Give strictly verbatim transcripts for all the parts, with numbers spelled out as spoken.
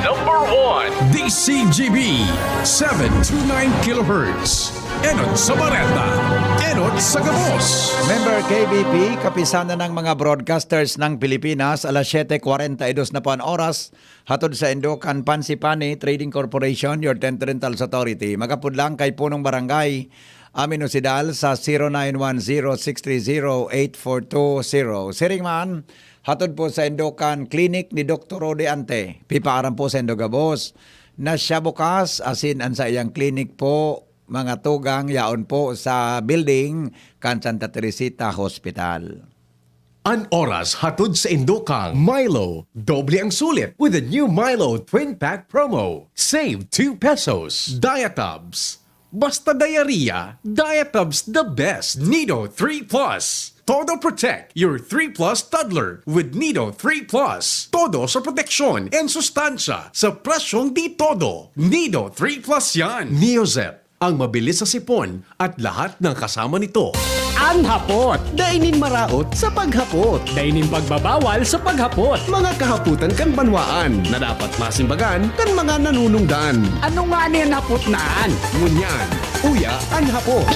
Number one. D C G B, seven two nine kilohertz. Enot sa Bareta. Enot sa Gabos. Member K B P, Kapisanan ng mga Broadcasters ng Pilipinas, alas siyete kwarenta y dos na po an oras. Hatod saindo kan Pansipani Trading Corporation, your tent rentals authority. Magapod lang kay Punong Barangay Aminosidal sa zero nine one zero six three zero eight four two zero. Siring man, hatod po saindo kan klinik ni Doktor Rode Ante. Pipaaram po saindo gabos na siya bukas, asin an saiyang klinik po, mga tugang, yaon po sa building kan Santa Teresita Hospital. An oras hatod saindo kan Milo, doble ang sulit with the new Milo Twin Pack Promo. Save two pesos. Diatabs. Basta diarrhea, Diatabs the best. Nido three plus. Todo Protect your three plus toddler with Nido three plus. Todo sa proteksyon and sustansya sa presyong di todo. Nido three plus yan. Neozep, ang mabilis sa sipon at lahat ng kasama nito. An hapot, dai nin maraot sa paghapot. Dai nin pagbabawal sa paghapot. Mga kahapotan kan banwaan na dapat masimbagan kan mga nanunungdan. Ano ngani an hapot na an? Ngunyan, uya an hapot.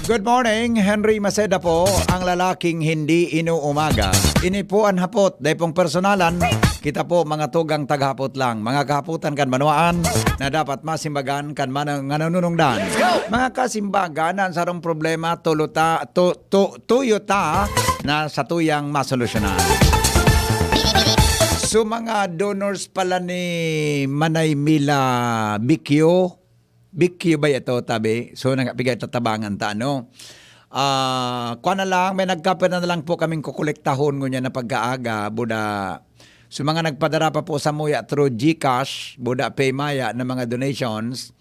Good morning, Henry Maceda po, ang lalaking hindi inuumaga. Ini po an hapot, dai pong personalan. Kita po, mga tugang taghapot lang. Mga kahapotan kan banwaan na dapat masimbagan kan manang nanunungdan. Mga kasimbagan, an sarong problema, tuluta, tu, tu, tuyo ta na satuyang masolusyonan. So, mga donors pala ni Manay Mila Bikyo, Bikyo ba ito, tabi? So, nagpigay tatabangan ta, ano? Ah, kuha na lang, may nagkapira na lang po kaming kukolektahon ngunyan na pagkaaga, buda. So, mga nagpadara pa po sa muya through GCash, buda Paymaya na mga donations.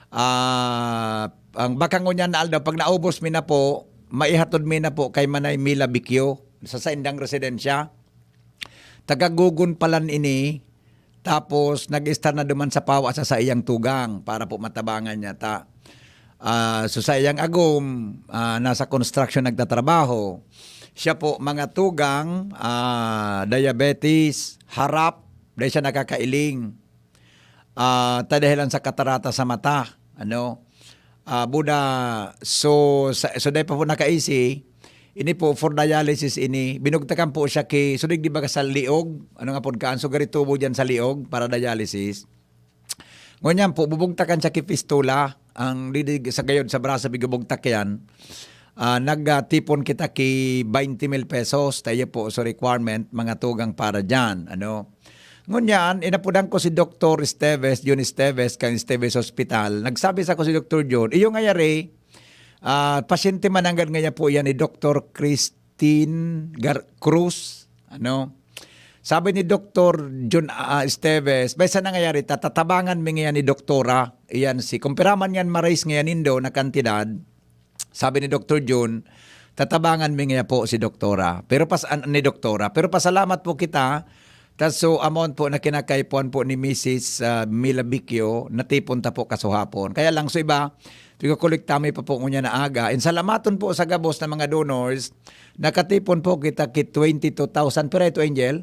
Ah, ang baka ngunyan na aldaw, pag naubos mi na po, maihatod mi na po kay Manay Mila Bikyo sa saindang residensya. Taga Gugon palan ini, tapos nag-estar na duman sa Pawa sa saiyang tugang para po matabangan niya ta. Ah, so saiyang agom, ah, nasa construction nagtatrabaho. Siya po, mga tugang, ah, diabetes, harap, dahil siya nakakailing. Ah, ta dahilan sa katarata sa mata, ano? Ah, buda, so, sa, so dai pa po nakaisi, ini po for dialysis ini. Binugtakan po siya ki, so digdi ba sa liog? Ano nga pod kaan? So gari tubo diyan sa liog para dialysis. Ngunyan po, bubugtakan siya ki fistula. Ang didig sa gayod sa braso, bigubugtak yan. Ah, nagtipon kita ki twenty mil pesos. Tayo po, so requirement, mga tugang para dyan. Ano? Ngunyan, inapodan ko si Doktor Esteves, Jun Esteves, kan Esteves Hospital. Nagsabi sa ko si Doktor Jun, iyo nga yari, ah, pasyente man nanggad nga niya po yan ni Doktor Christine Gar-, Cruz. Ano? Sabi ni Doktor Jun, ah, Esteves, may sa nangyayari, tatatabangan mi ngayon ni Doktora. Iyan si, kumpiraman yan marais ngayon nindo na kantidad. Sabi ni Doktor Jun, tatabangan mi ngayon po si Doktora. Pero pas, an, ni Doktora. Pero pasalamat po kita. Tas so amount po na kinakaipuhan po ni Missus ah, Mila Bikyo, natipon ta po kasuhapon. Kaya lang so iba, pigkukolekta mi pa po ngunyan na aga. And salamaton po sa gabos na mga donors, nakatipon po kita ki twenty-two thousand. Pero ito, Angel,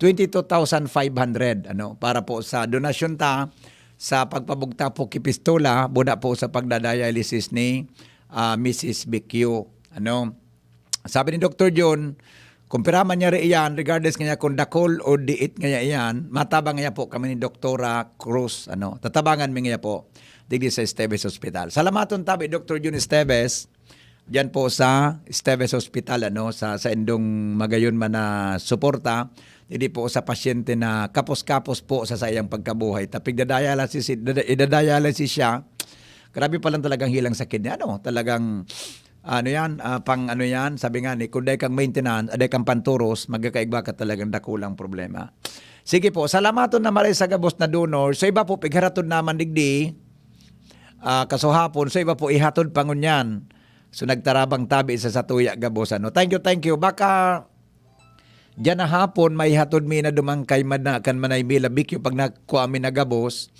twenty-two thousand five hundred, ano, para po sa donasyon ta sa pagpabugtak po ki pistola, buda po sa pagdadialysis ni ah, Missus Bikyo. Ano? Sabi ni Doktor Jun, kung pira man niya iyan, regardless nga niya kung dakul o diit nga niya iyan, matabang niya po kami ni Doktora Cruz. Ano? Tatabangan mi niya po digdi sa Esteves Hospital. Salamaton tabi, Doktor Jun Esteves, diyan po sa Esteves Hospital, ano, sa, sa indong magayon man na suporta, hindi po sa pasyente na kapos-kapos po sa sayang pagkabuhay. Tapig dadialysis, idada-, idadialysis siya. Grabe pa lang talagang hilang sakit niya, ano? Talagang, ano yan, ah, pang ano yan, sabi nga ni, kung dai kang maintenance, aday kang panturos, magkakaigwa ka talagang dakulang problema. Sige po, salamaton na maray sa gabos na donor. So iba po, pigharatod naman digdi, ah, kasuhapon. So iba po, ihatod pa ngunyan. So nagtarabang tabi sa satuya gabos. Ano? Thank you, thank you. Baka diyan na hapon, maihatod mi na duman kay Mana-, kan Manay Mila Bikyo pag nakuha mi na gabos.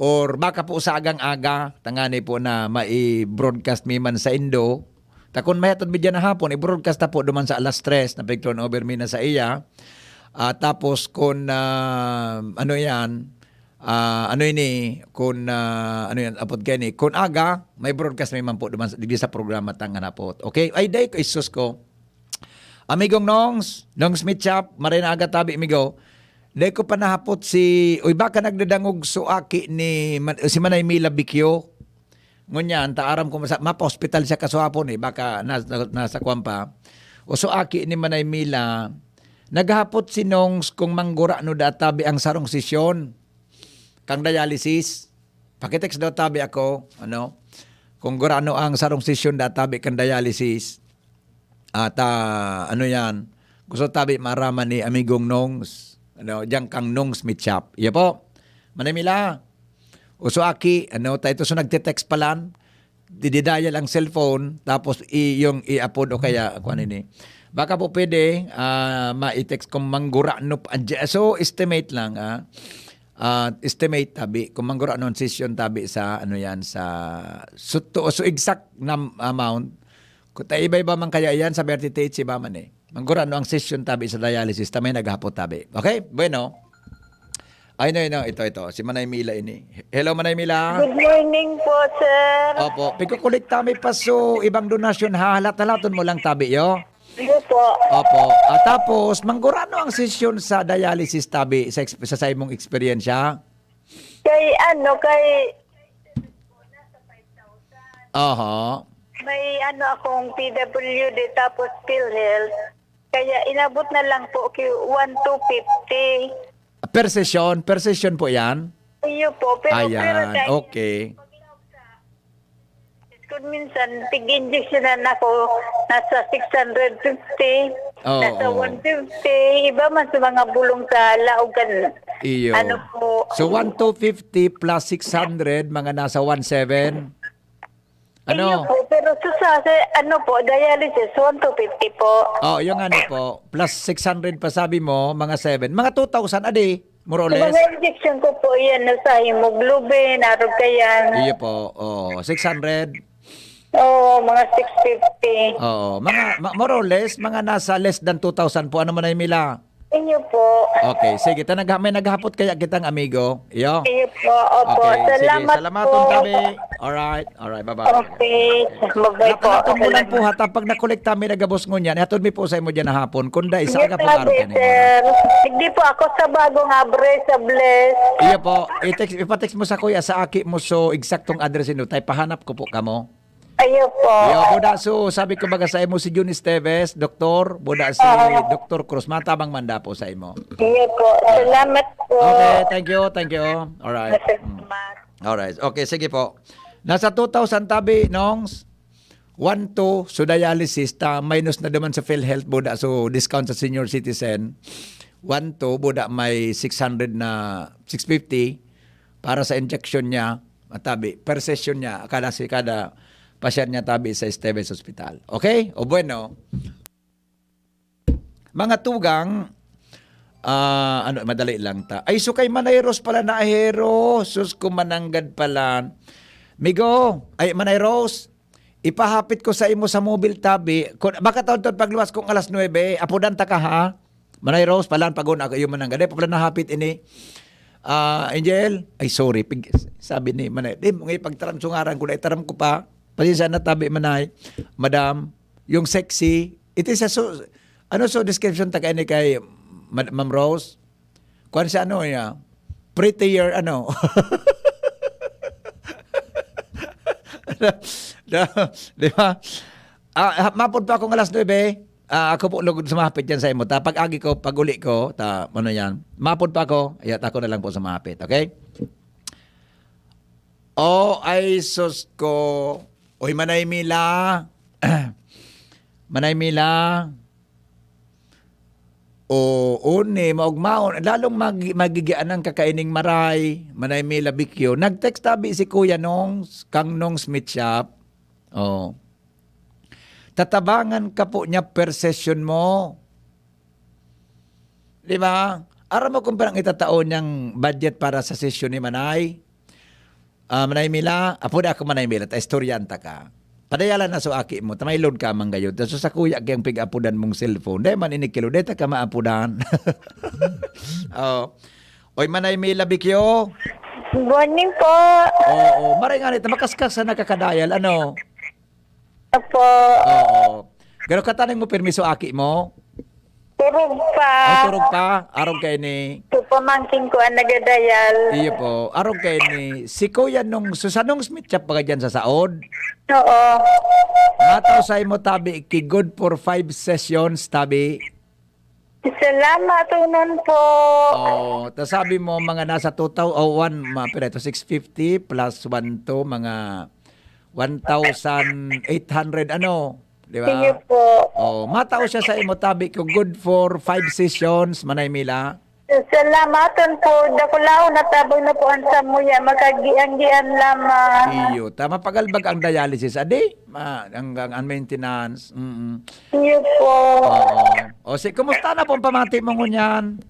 Or baka po sa agang-aga, tangani po na mai-broadcast mi man sa indo. Ta kun mahatod mi diyan na hapon, i-broadcast ta po duman sa alas tres na pag-turnover mi na sa iya. Ah, tapos kun, ah, ano yan, ah, ano ini, kun, ah, ano yan, apod kaini, kun aga, may broadcast mi man po duman sa, digdi sa programa tangan hapot. Okay? Ay, day ko, isus ko. Amigong Nongs, Nongs Mitchap, maray na aga tabi, amigo. Day ko panahapot si, uy, baka nagdadangog so aki ni Man-, si Manay Mila Bikyo. Ngunyan, ta aram ko, masa-, mapa-hospital siya kasuhapon eh, baka na-, na-, nasa kwan pa. O so aki ni Manay Mila, naghapot si Nongs kung manggurano da tabi ang sarong sesyon kang dialysis. Pakitext daw tabi ako, ano, kung gurano ang sarong sesyon da tabi kang dialysis. At, ah, ano yan, gusto tabi maaraman ni amigong Nongs, ano, diyan kang Nongs Meat Shop. Iya po, Manay Mila. Uso aki, ano, ta ito so nagte-text palan, dididayal ang cellphone, tapos i-, yung i-upload o kaya, kung ano ini. Baka po pwede, ah, ma-text kung manggurano pa, so estimate lang, ah. Ah, estimate tabi, kung manggurano ang session tabi sa, ano yan, sa, so, to, so exact na amount, kung ta iba-iba man kaya yan, sa R T T H iba man eh. Manggurano ang session tabi sa dialysis, ta may naghapot tabi. Okay? Bueno. Ay, no, no, ito, ito. Si Manay Mila ini. Hello, Manay Mila. Good morning po, sir. Opo. Pagkukulik tabi pa so ibang donasyon, ha? Halat-halaton mo lang tabi, yo? Iyo po. Opo. Ah, tapos, manggurano ang sesyon sa dialysis tabi sa, ex-, sa, sa imong eksperyensya? Kay ano, kay Aha. May ano akong P W D tapos PhilHealth. Kaya inabot na lang po ki one two fifty. Per session, per session po yan? Iyo po, pero, pero Ayan, dahil okay. Kung minsan, tig-injection na ako, nasa six hundred fifty, Oo, nasa oo. one fifty, iba man sa mga bulong sa laog kan, Iyo. ano po. So, one two fifty plus six hundred, mga nasa one seven. Ano? Iyo po, pero sa, sa, sa, ano po, dialysis, one two fifty po. Oh, yung ano po, plus six hundred pa sabi mo, mga seven. Mga two thousand a day, more or Sa less. mga injection ko po, yan, nasa hemoglobin, arog kayan. Iyo po, oh, six hundred. Oo, mga six fifty. Oo, mga, ma-, more or less, mga nasa less than two thousand po. Ano man ay mila? Inyo po. Okay, sige. Ta nagha-, may naghapot kaya kitang amigo? Iyo? Iyo po. Opo. Okay, sige. Salamat Salamaton po. Tabi. Alright. Alright, bye-bye. Okay. Bye-bye po. Lahat-lahat mo lang po, ha, ta pag nakolekta mi na gabos ngunyan, ihatod mi po sa imo diyan na hapon. Kunda isa Yes, ka po araw sabi, kanina. Sir. Hindi po ako sa bagong abre, sa Bless. Iyo po. I-text, ipa-text mo sa kuya, sa aki mo, so eksaktong address ino. Tay, pahanap ko po kamo. Ayo po. Iyo, buda, so, sabi ko baga sa imo si Jun Esteves, doktor, buda si Oo. Doktor Cruz, matabang man daw po sa imo. Iyo po. Salamat po. Okay, thank you, thank you. Alright. Mm. Salamat. Alright. Okay, sige po. Nasa two thousand tabi, Nongs. One, two, so dialysis, ta minus na naman sa PhilHealth, buda, so discount sa senior citizen. One, two, buda, may six hundred na, six fifty para sa injection niya, matabi, per session niya, kada, si kada pasyente niya tabi sa Esteves Hospital. Okay? O bueno. Mga tugang, ah, ano, madali lang ta. Ay, so kay Manay Rose pala na ahero. Sus, kumananggad pala. Migo, ay, Manay Rose, ipahapit ko sa imo sa mobile tabi. Kun, baka taon-taon pagluwas kung alas nuebe, apudan ta ka, ha? Manay Rose, palan, pag-una ako, yung mananggad. Ay, pala nahapit ini. Ah, Angel, ay, sorry. Pig-, sabi ni Manay, di mo nga ipagtaram sa ngaran ko, na itaram ko pa. Pasensya na, tabi, Manay. Madam, yung sexy, it is a so, ano, so description ta kay ni kay Mad-, Ma'am Rose? Kuwan siya, ano, niya? Prettier, ano? Di ba? Ah, ha-, mapod pa akong alas nuebe. Ah, ako po lugod sumapit dyan sa imo. Ta, pag agi ko, pag uli ko, ta, ano yan? Mapod pa ako, ayat ako na lang po sumapit, okay? Oh, ay, sus ko. Uy, Manay Mila. Manay Mila. O, uni, maugmaon. Lalong mag-, magigian ang kakaining maray. Manay Mila Bikyo. Nag-text tabi si Kuya Nongs, kang Nongs Meat Shop. Oh. Tatabangan ka po niya per session mo. Di ba? Aram mo kung parang itatao niyang budget para sa session ni Manay? Ah, Manay Mila, apo na ako Manay Mila, ta istoryan ta ka. Padayalan na so aki mo, ta may load ka man gayod. Tas sa kuya kayang pig-apodan mong cellphone, dai man ini kilo, dai ta ka maapodan. Oh. Oy, Manay Mila Bikyo. Morning po. Oo, maray nga nito, makaskas sa nakakadayal, ano? Opo. Oo. Pero kataning mo permiso aki mo? Turog pa. Ay, turog pa. Arog kay ni... Ito pamangkin ko ang nagadayal. Iyo po. Arog kay ni... Si Kuya nung... Susanong Smith siya pa dyan sa saod? Oo. Mataw sa imo tabi, ki good for five sessions, tabi. Salamat, unon po. Oh, ta sabi mo mga nasa two thousand, oh, one, ma, pira ito, six fifty plus one two, mga one thousand eight hundred, ano? Di ba? Sige po. Oh, matao siya sa imo tabi ko, good for five sessions, Manay Mila. Salamaton po. Dakulaon na tabang na po ang samuya. Makagian-gian lamang. Iyo, tama pagalbag ang dialysis, adi? Ma, ang, ang, ang maintenance. Mm. Iyo po. Oo. O si, kumusta na pong pamati mo ngunyan?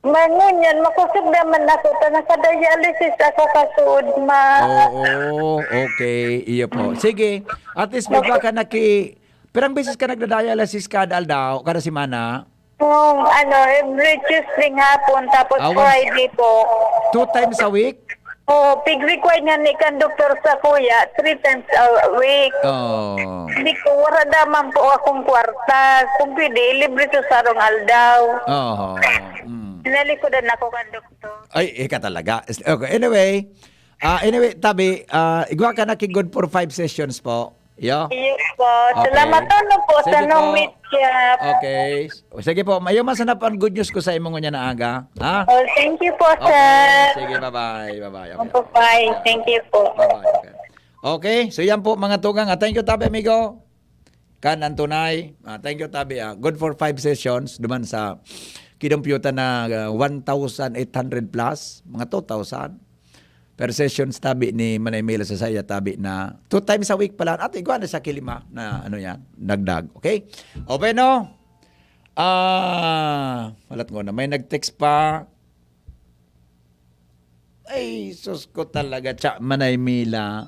Mangunyan, makusog naman ako. Ta nasa-dialysis ako kasuod, ma. Oo, okay. Iyo po. Sige, at least may ka naki... Pirang beses ka nagda-dialysis kada aldaw, kada semana? Yung ano, every Tuesday hapon, tapos Ah, once- Friday po. Two times a week? Oo, pig-required nga ni kan doktor sa kuya, three times a week. Oh. Hindi ko, wala naman po akong kwarta. Kung pwede, libre to sa arong aldaw. Oo. Mm. Nalikodan ako kan doktor. Ay, ika talaga. Okay, anyway, ah, anyway, tabi, ah, igwa ka na ki good for five sessions po. Yo? Iyo po. Okay. Salamat ano po sa Sige nung po. meet siya. Okay. O, sige po, mayo man sana po ang good news ko sa imo ngunyan na aga. Ha? Oh, thank you po, Okay. sir. Sige, bye-bye. Bye-bye. Okay. Bye-bye. Thank you po. Bye-bye. Okay. Okay, so yan po mga tugang. Ah, thank you, tabi, amigo. Kan ang tunay. Ah, thank you, tabi. Ah. Good for five sessions. Duman sa kinumpyuta na ah, one thousand eight hundred plus, mga two thousand per sessions tabi ni Manay Mila sa saya tabi na two times a week pala. At igwa na sa kilima na ano yan, dagdag. Okay? O bueno, ah, malat ko na. May nag-text pa. Ay, sus ko talaga, tsa, Manay Mila.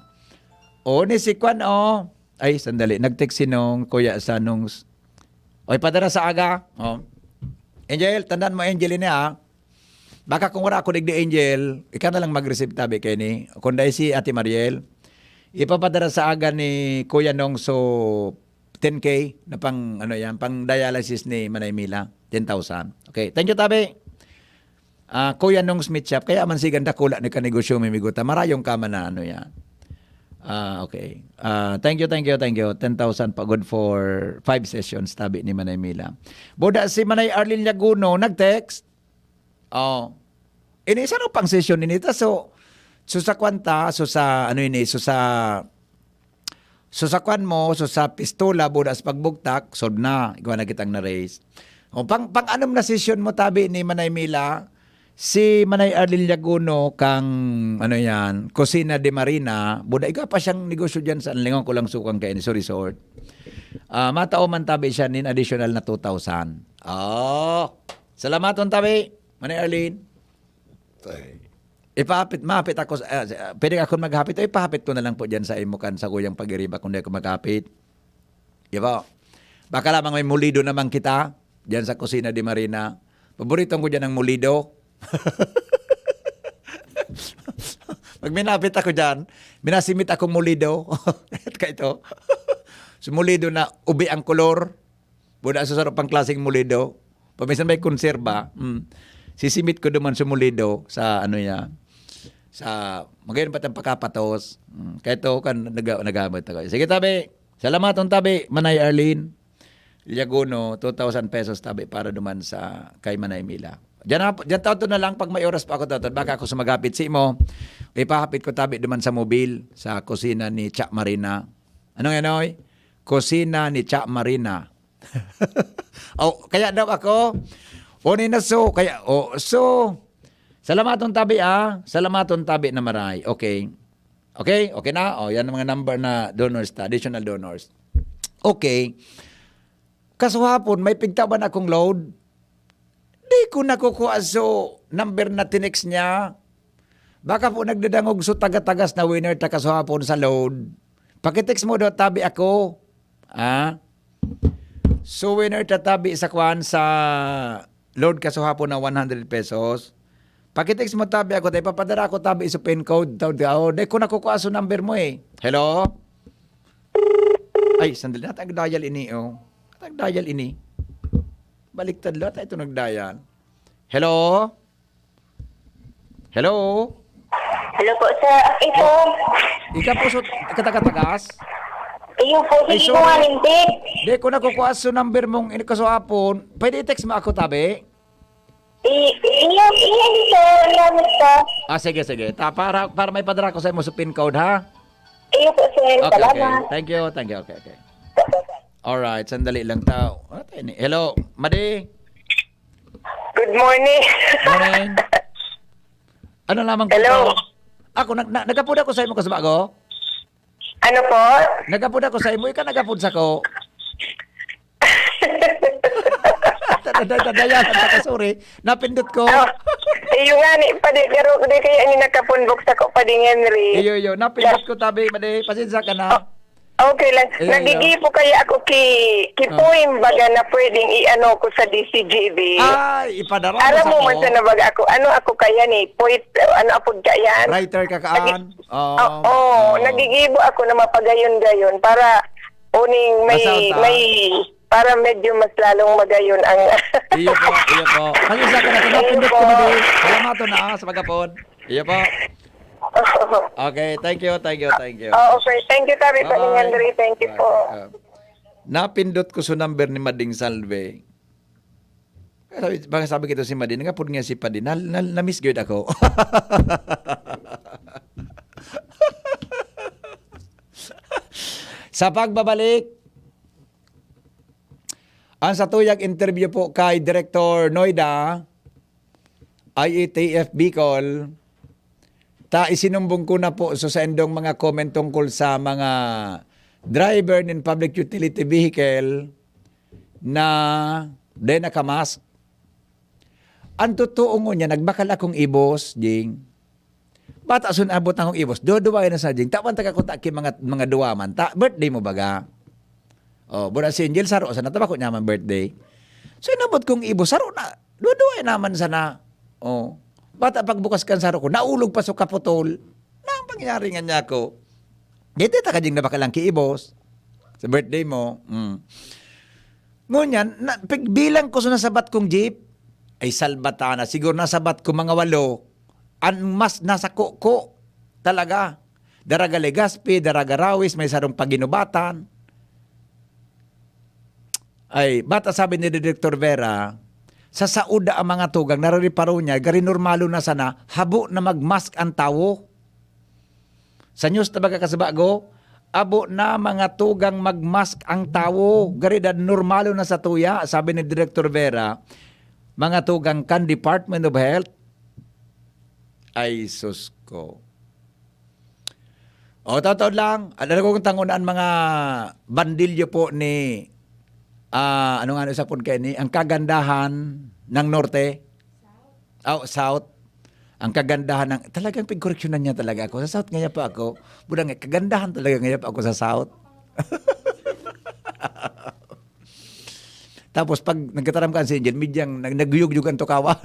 O, ni si Kwan, o. Ay, sandali. Nag-text si nung Kuya sa nung... Oy, padara sa aga. O. Angel, tandaan mo, Angel, ini, ha? Baka kung wala ako digdi, Angel, ikaw na lang mag-receive tabi kay ni. Kung dahil si Ate Mariel, ipapadara sa aga ni Kuya nung so ten K na pang, ano yan, pang dialysis ni Manay Mila. Ten thousand. Okay. Thank you, tabi. Ah, Kuya Nong Smith Shop, kaya man sigan dakula ni kanegosyo mi, migo ta. Marayong ka man na ano yan. Ah, okay. Ah, thank you, thank you, thank you. Ten thousand pa good for five sessions, tabi ni Manay Mila. Buda si Manay Arlene Laguno, nag-text. Oh. Ini, isa no pang session ini ta. So, so sa kwanta, so sa, ano ini, so sa, so sa kwan mo, so sa pistola, buda sa pagbugtak, sod na, igwa na kitang na-raise. O, pang, pang anom na session mo, tabi ni Manay Mila, si Manay Arlene Laguno, kang, ano yan, Kusina de Marina, buda, igwa pa siyang negosyo dyan sa lingaw ko lang sukang kay sa resort. Ah, matao man tabi siya nin additional na two thousand. Oh, salamaton tabi, Manay Arlene. Ipahapit, mahapit ako, sa- ah, sa- pwede akong maghapit, o ipahapit ko na lang po dyan sa imo kan sa kuyang pag-iriba kung di ako maghapit. Di ba? Baka lamang may mulido naman kita dyan sa kusina di Marina. Paborito ko dyan ang mulido. Pag minapit ako dyan, minasimit akong mulido. Kaya ito, so mulido na ubi ang kolor. Buda sa sarap pang klaseng mulido. Paminsan may konserba. Mm. Sisimit ko duman sa mulido sa ano yan. Sa magayon pa tayong pakapatos. Mm. Kaya ito kan nag nagamit ako. Sige tabi. Salamaton tabi, Manay Arlene. Liagono, two thousand pesos tabi para duman sa kay Manay Mila. Diyan, na, diyan taon to na lang pag may oras pa ako taon. Baka ako sumagapit si mo. Ipahapit ko tabi duman sa mobil, sa kusina ni Cha Marina. Anong yan, oy? Kusina ni Cha Marina. Oh, kaya daw ako, oni na so, kaya, oh, so, salamaton tabi ah, salamaton tabi na maray. Okay. Okay, okay na? Oh, yan ang mga number na donors ta, additional donors. Okay. Kasuhapon, may pigtaban akong load. Di ko nakukuha so number na tinext niya. Baka po nagdadangog so taga-tagas na winner ta kasuhapon sa load. Pakitext mo daw, tabi ako. Ah? Souvenir tatabi sa kwan, sa Lord Kasuhapon na one hundred pesos. Pakitext mo, tabi ako, tayo papadara ako, tabi sa pin code. Taw, oh, dai ko nakukua sa number mo eh. Hello? Ay, sandali. Natag dial ini, oh. Natag dial ini. Baliktad lang, tayo ito nag-dial. Hello? Hello? Hello po, sir. Ito. Ika po, so, katagatagas? Iyo po, Ay, sige po sorry. nga, Lintik. Di ko nakukuha sa number mong in- kasuhapon. Pwede i-text mo ako, tabi? I- Iyo, iyo, ito. Ano po? Ah, sige, sige. Ta, para, para may padara ko sa imo sa pin code, ha? Iyo po, sir. Okay, okay. Salamat. Thank you, thank you. Okay, okay. Alright, sandali lang tao. Ano tayo ni? Hello, Madi? Good morning. Morning. Ano lamang po Hello. ito? Ako, nag, na, nagapod ako sa imo, kasama ko? Ano po? Nagapod ako sa imo, ikaw nagapod sa ko. Dadaya, sorry. Napindot ko. Oh, iyo nga ni, padi, pero di kaya ni nakapunbok sa ko, padi Henry. Iyo, iyo. Napindot ko, tabi, Madi. Pasensya ka na. Okay lang. Iyo, iyo. Nagigibo kaya ako ki, ki Ah. poem baga na pwedeng i-ano ko sa D C G B. Ay, ipadara mo Aram sa mo ko. man sa nabaga ako. Ano ako kaya ni? Poet, ano apod ka yan? Writer ka kaan? Oo, nagigibo ako na mapagayon-gayon para uning may, Basta ta. May, para medyo mas lalong magayon ang Iyo po, iyo po. Pasensya ka na, Iyo napindot po. ko, Madi. Salamat na, ah, sa pagkapon. Iyo po. Okay, thank you, thank you, thank you. Oo, sir. Thank you, Tabi, Padi Bye-bye. Henry. Thank you Bye. po. Ah, napindot ko sa number ni Mading Salve. Sabi, baka sabi kito si Mading, nagapod nga si Padi, na, na, na-miss gyud ako. Sa pagbabalik, ang satuyang interview po kay Director Noida, I E T F Bicol, ta isinumbong ko na po so sa indong mga comment tungkol sa mga driver nin public utility vehicle na di nakamask. Ang totoo ngunyan, nagbakal akong ibos, Jing. Bata sun abot na akong ibos, duwa-duwa na sa Jing. Tawan taga ko ta ki mga, mga duwa man. Ta, birthday mo baga? Oh, bura si Angel, saro sana, tabako niya man birthday. So, inabot kong ibos, saro na. Duwa-duwa naman sana. Oh. Bata pagbukas kan saro ko, naulog pa so kaputol. Na ang pangyari nga niya ko. Dito ta ka Jing nabakal ang kiibos. Sa birthday mo. Mm. Ngunyan, na, pig-, bilang ko sa nasabat kong jeep, ay salbata na. Siguro nasabat ko mga walo. Ang mas nasa kuko talaga. Daraga Legazpi, Daraga Rawis, may sarong paginubatan. Ay, bata sabi ni Director Vera, sa saud na ang mga tugang, narariparo niya, gari normalo na sana, habo na mag-mask ang tawo. Sa news na baga kasubago, abo na mga tugang mag-mask ang tawo. Gari da normalo na sa tuya, sabi ni Director Vera, mga tugang kan Department of Health. Ay, sus ko. O, taod-taod lang. Ano ko kung tangon ang mga bandilyo po ni, ah, ano nga, ano sa pod kayo ni, ang kagandahan ng Norte? Oh, South. Ang kagandahan ng, talagang pigkoreksyonan niya talaga ako. Sa South ngayon pa ako. Budang, kagandahan talaga ngayon pa ako sa South. Tapos pag nagkataram ka si Angel, midyang nag-, nagyugyug ang tukawan.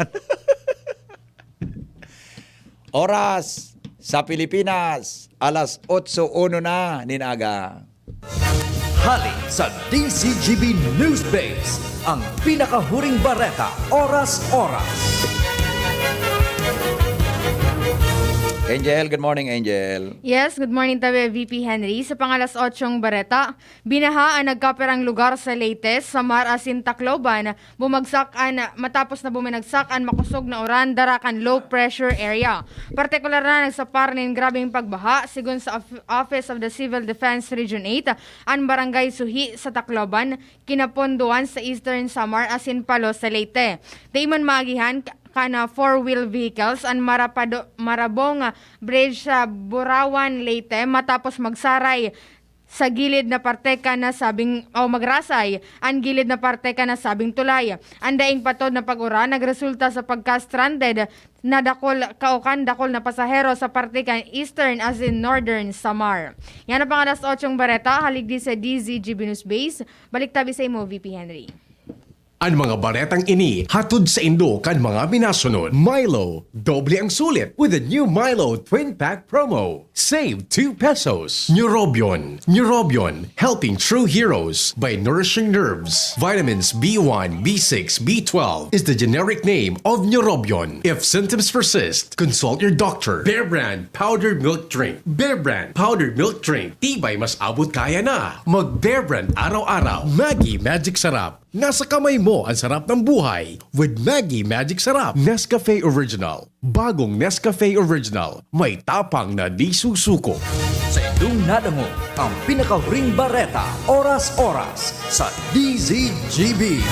Oras sa Pilipinas, alas otso uno na nin aga. Hali sa D Z G B News Base, ang pinakahuring bareta, oras-oras. Angel, good morning, Angel. Yes, good morning, Tabi V P Henry. Sa pangalas otsyong bareta, binaha ang nagkaperang lugar sa Leyte, Samar asin Tacloban. Bumagsak an, matapos na buminagsak an makosog na uran dara kan low pressure area. Partikular na nagsapar nin grabeng pagbaha, sigon sa Of-, Office of the Civil Defense Region eight, an Barangay Suhi sa Tacloban, Kinapondoan sa Eastern Samar asin Palo sa Leyte. Dai man maagihan ka-, kana four-wheel vehicles an Marapado-, Marabong Bridge sa Burawan, Leyte matapos magsaray sa gilid na parte kan nasabing o magrasay an gilid na parte kan nasabing tulay. An daing patod na pag-uran nagresulta sa pagka-stranded na dakul kaukan dakul na pasahero sa parte kan Eastern as in Northern Samar. Yan ang pang alas otsong bareta, haligdi sa D Z G B News Base. Balik tabi sa imo, V P Henry. An mga baretang ini hatod saindo kan mga minasunod: Milo, doble ang sulit with the new Milo Twin Pack Promo. Save two pesos. Neurobion. Neurobion, helping true heroes by nourishing nerves. Vitamins B one, B six, B twelve is the generic name of Neurobion. If symptoms persist, consult your doctor. Bear Brand Powdered Milk Drink. Bear Brand Powdered Milk Drink. Tibay mas abot kaya na. Mag Bear Brand araw-araw. Maggi Magic Sarap. Nasa kamay mo ang sarap ng buhay with Maggi Magic Sarap. Nescafe Original. Bagong Nescafe Original. May tapang na di susuko. Sa indong nadangog ang pinakahuring bareta, oras-oras sa D Z G B.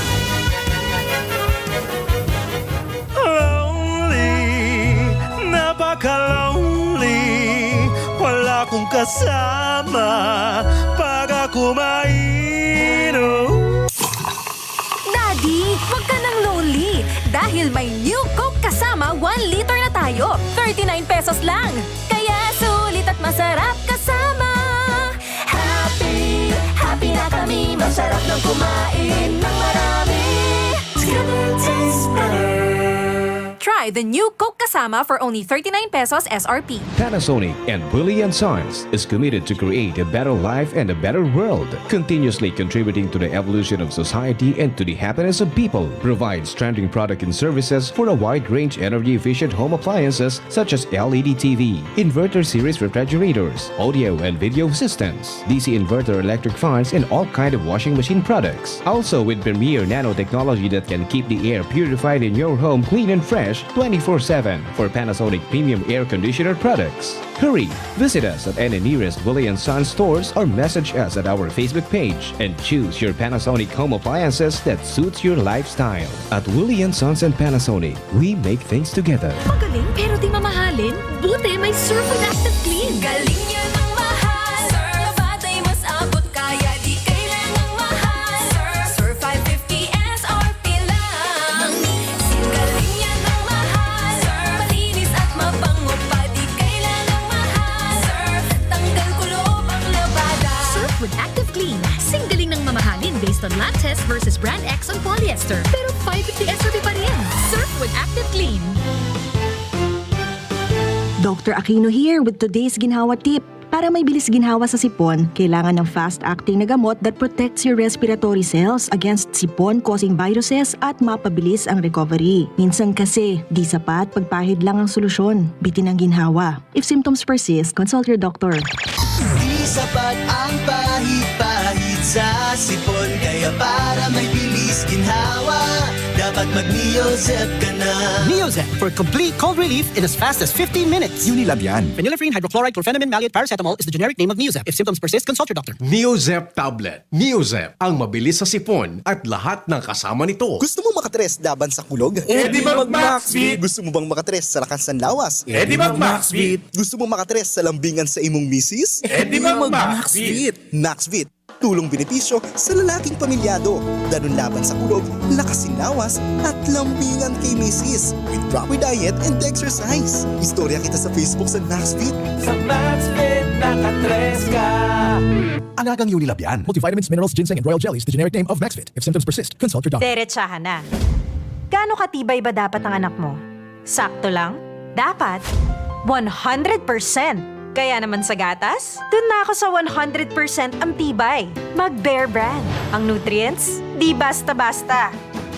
Lonely, napaka-lonely. Wala kong kasama pag ako mainom. Daddy, wag ka nang lonely dahil may New Coke kasama one liter na tayo. Thirty-nine pesos lang. Kaya sulit at masarap kasama. Happy, happy na kami. Masarap ng kumain ng marami. Together tastes better. Try the new Coke Kasama for only thirty-nine pesos S R P. Panasonic and Willie and Sons is committed to create a better life and a better world, continuously contributing to the evolution of society and to the happiness of people. Provides trending product and services for a wide range energy-efficient home appliances such as L E D T V, inverter series refrigerators, audio and video systems, D C inverter electric fans, and all kind of washing machine products. Also with premier nanotechnology that can keep the air purified in your home clean and fresh twenty-four seven. For Panasonic premium air conditioner products, hurry! Visit us at any nearest Willie and Sons stores or message us at our Facebook page and choose your Panasonic home appliances that suits your lifestyle. At Willie and Sons and Panasonic, we make things together. Magaling pero di mamahalin? Buti may Surf with Active Clean. Galing yan ang mahal. Surf, batay mas abot kaya di kailangang mahal. Surf, Surf five fifty S R P lang. Galing yan ang mahal. Surf, malinis at mabango pa di kailangang mahal. Surf, tanggal kulob ang labada. Surf with Active Clean. Singgaling ng mamahalin based on lab test versus brand X on polyester. Pero five fifty S R P pa rin. Surf with Active Clean. Doctor Aquino here with today's ginhawa tip. Para may bilis ginhawa sa sipon, kailangan ng fast-acting na gamot that protects your respiratory cells against sipon-causing viruses at mapabilis ang recovery. Minsan kasi, di sapat pagpahid lang ang solusyon. Bitin ang ginhawa. If symptoms persist, consult your doctor. Di sapat ang pahid-pahid sa sipon, kaya para may bilis ginhawa, dapat mag-Neozep ka na. Neozep for complete cold relief in as fast as fifteen minutes. Unilabian. Phenylephrine hydrochloride chlorphenamine maleate paracetamol is the generic name of Neozep. If symptoms persist, consult your doctor. Neozep tablet. Neozep, ang mabilis sa sipon at lahat ng kasama nito. Gusto mo makatres laban sa kulog? E di mag-Maxvit! Gusto mo bang makatres sa lakas ng lawas? E di mag-Maxvit! Gusto mo makatres sa lambingan sa imong misis? E di mag-Maxvit! Maxvit, tulong benepisyo sa lalaking pamilyado. Danun laban sa kulog, lakas sin lawas, at lambingan kay misis. With proper diet and exercise. Istorya kita sa Facebook sa Maxvit. Sa Maxvit, nakatres ka! Anagang Unilabian. Multivitamins, minerals, ginseng, and royal jellies, the generic name of Maxvit. If symptoms persist, consult your doctor. Derechahan na. Gaano katibay ba dapat ang anak mo? Sakto lang? Dapat? One hundred percent! Kaya naman sa gatas, dun na ako sa one hundred percent ang tibay. Mag Bear Brand. Ang nutrients, di basta-basta.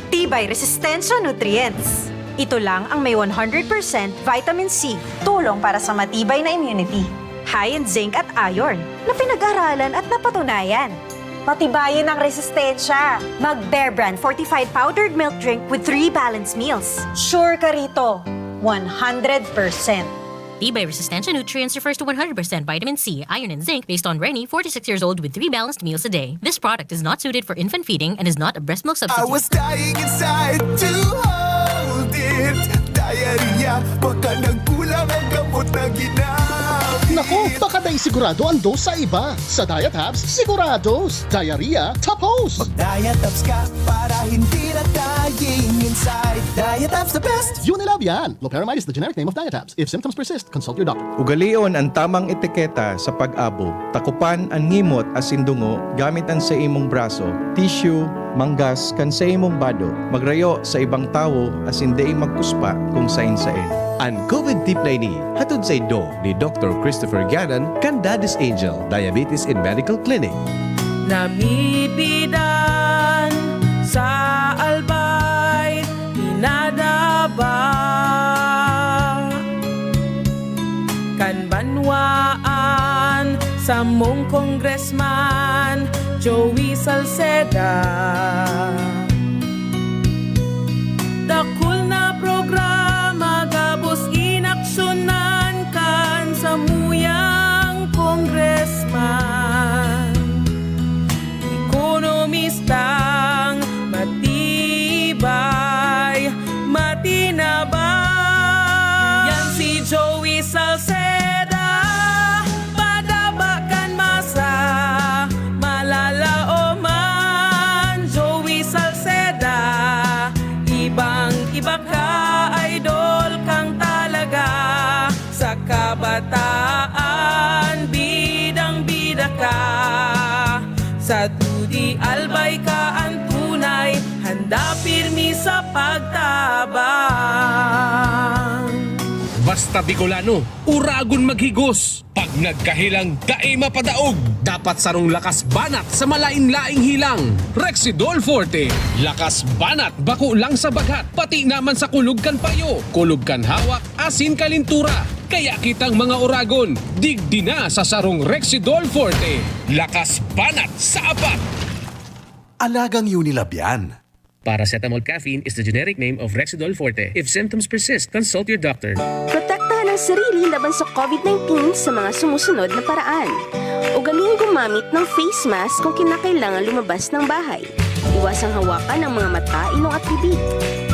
Tibay Resistensya Nutrients. Ito lang ang may one hundred percent vitamin C, tulong para sa matibay na immunity. High in zinc at iron, na pinag-aralan at napatunayan. Patibayin ang resistensya. Mag Bear Brand fortified powdered milk drink with three balanced meals. Sure ka rito, one hundred percent. Tibay Resistensya Nutrients refers to one hundred percent vitamin C, iron, and zinc based on Reni, forty-six years old, with three balanced meals a day. This product is not suited for infant feeding and is not a breast milk substitute. I was dying inside to hold it. Diarrhea, baka nagkulang Ang gamot na ginamit. Naku, baka dai sigurado ang dose sa iba. Sa Diatabs, sigurados. Diarrhea, tapos. Mag-Diatabs ka para hindi na dying inside. Diatabs the best! Unilab yan! Loperamide is the generic name of Diatabs. If symptoms persist, consult your doctor. Ugalion an tamang etiketa sa pag-abo. Takupan an ngimot asin dungo gamit an saimong braso, tissue, manggas kan saimong bado. Magrayo sa ibang tawo asin dai magkuspa kung sain-sain. An COVID tip na ini hatod saindo ni Doktor Christopher Gannon kan Daddy's Angel Diabetes and Medical Clinic. Namibidan sa Albay, pinadaba kan banwaan samong Congressman Joey Salceda. Dakul na programa gabos inaksyonan kan samuyang congressman. Ekonomistang matibay, matinabang. Yan si Joey Salceda, padaba kan masa, malalaoman. Joey Salceda, ibang-iba ka, idol kang talaga. Sa kabataan, bidang-bida ka. Sa T O D I Albay ka an tunay, handa pirmi sa pagtabang. Basta Bicolano, uragon maghigos. Pag nagkahilang, dai mapadaog. Dapat sarong lakas banat sa malain-laing hilang. Rexidol Forte. Lakas banat bako lang sa baghat, pati naman sa kulog kan payo, kulog kan hawak, asin kalintura. Kaya kitang mga uragon, digdi na sa sarong Rexidol Forte. Lakas banat sa apat! Alagang Unilab yan. Paracetamol caffeine is the generic name of Rexidol Forte. If symptoms persist, consult your doctor. Protektahan ang sarili laban sa COVID nineteen sa mga sumusunod na paraan. Ugaling gumamit ng face mask kung kinakailangan lumabas ng bahay. Iwasang hawakan ang mga mata, ilong at bibig.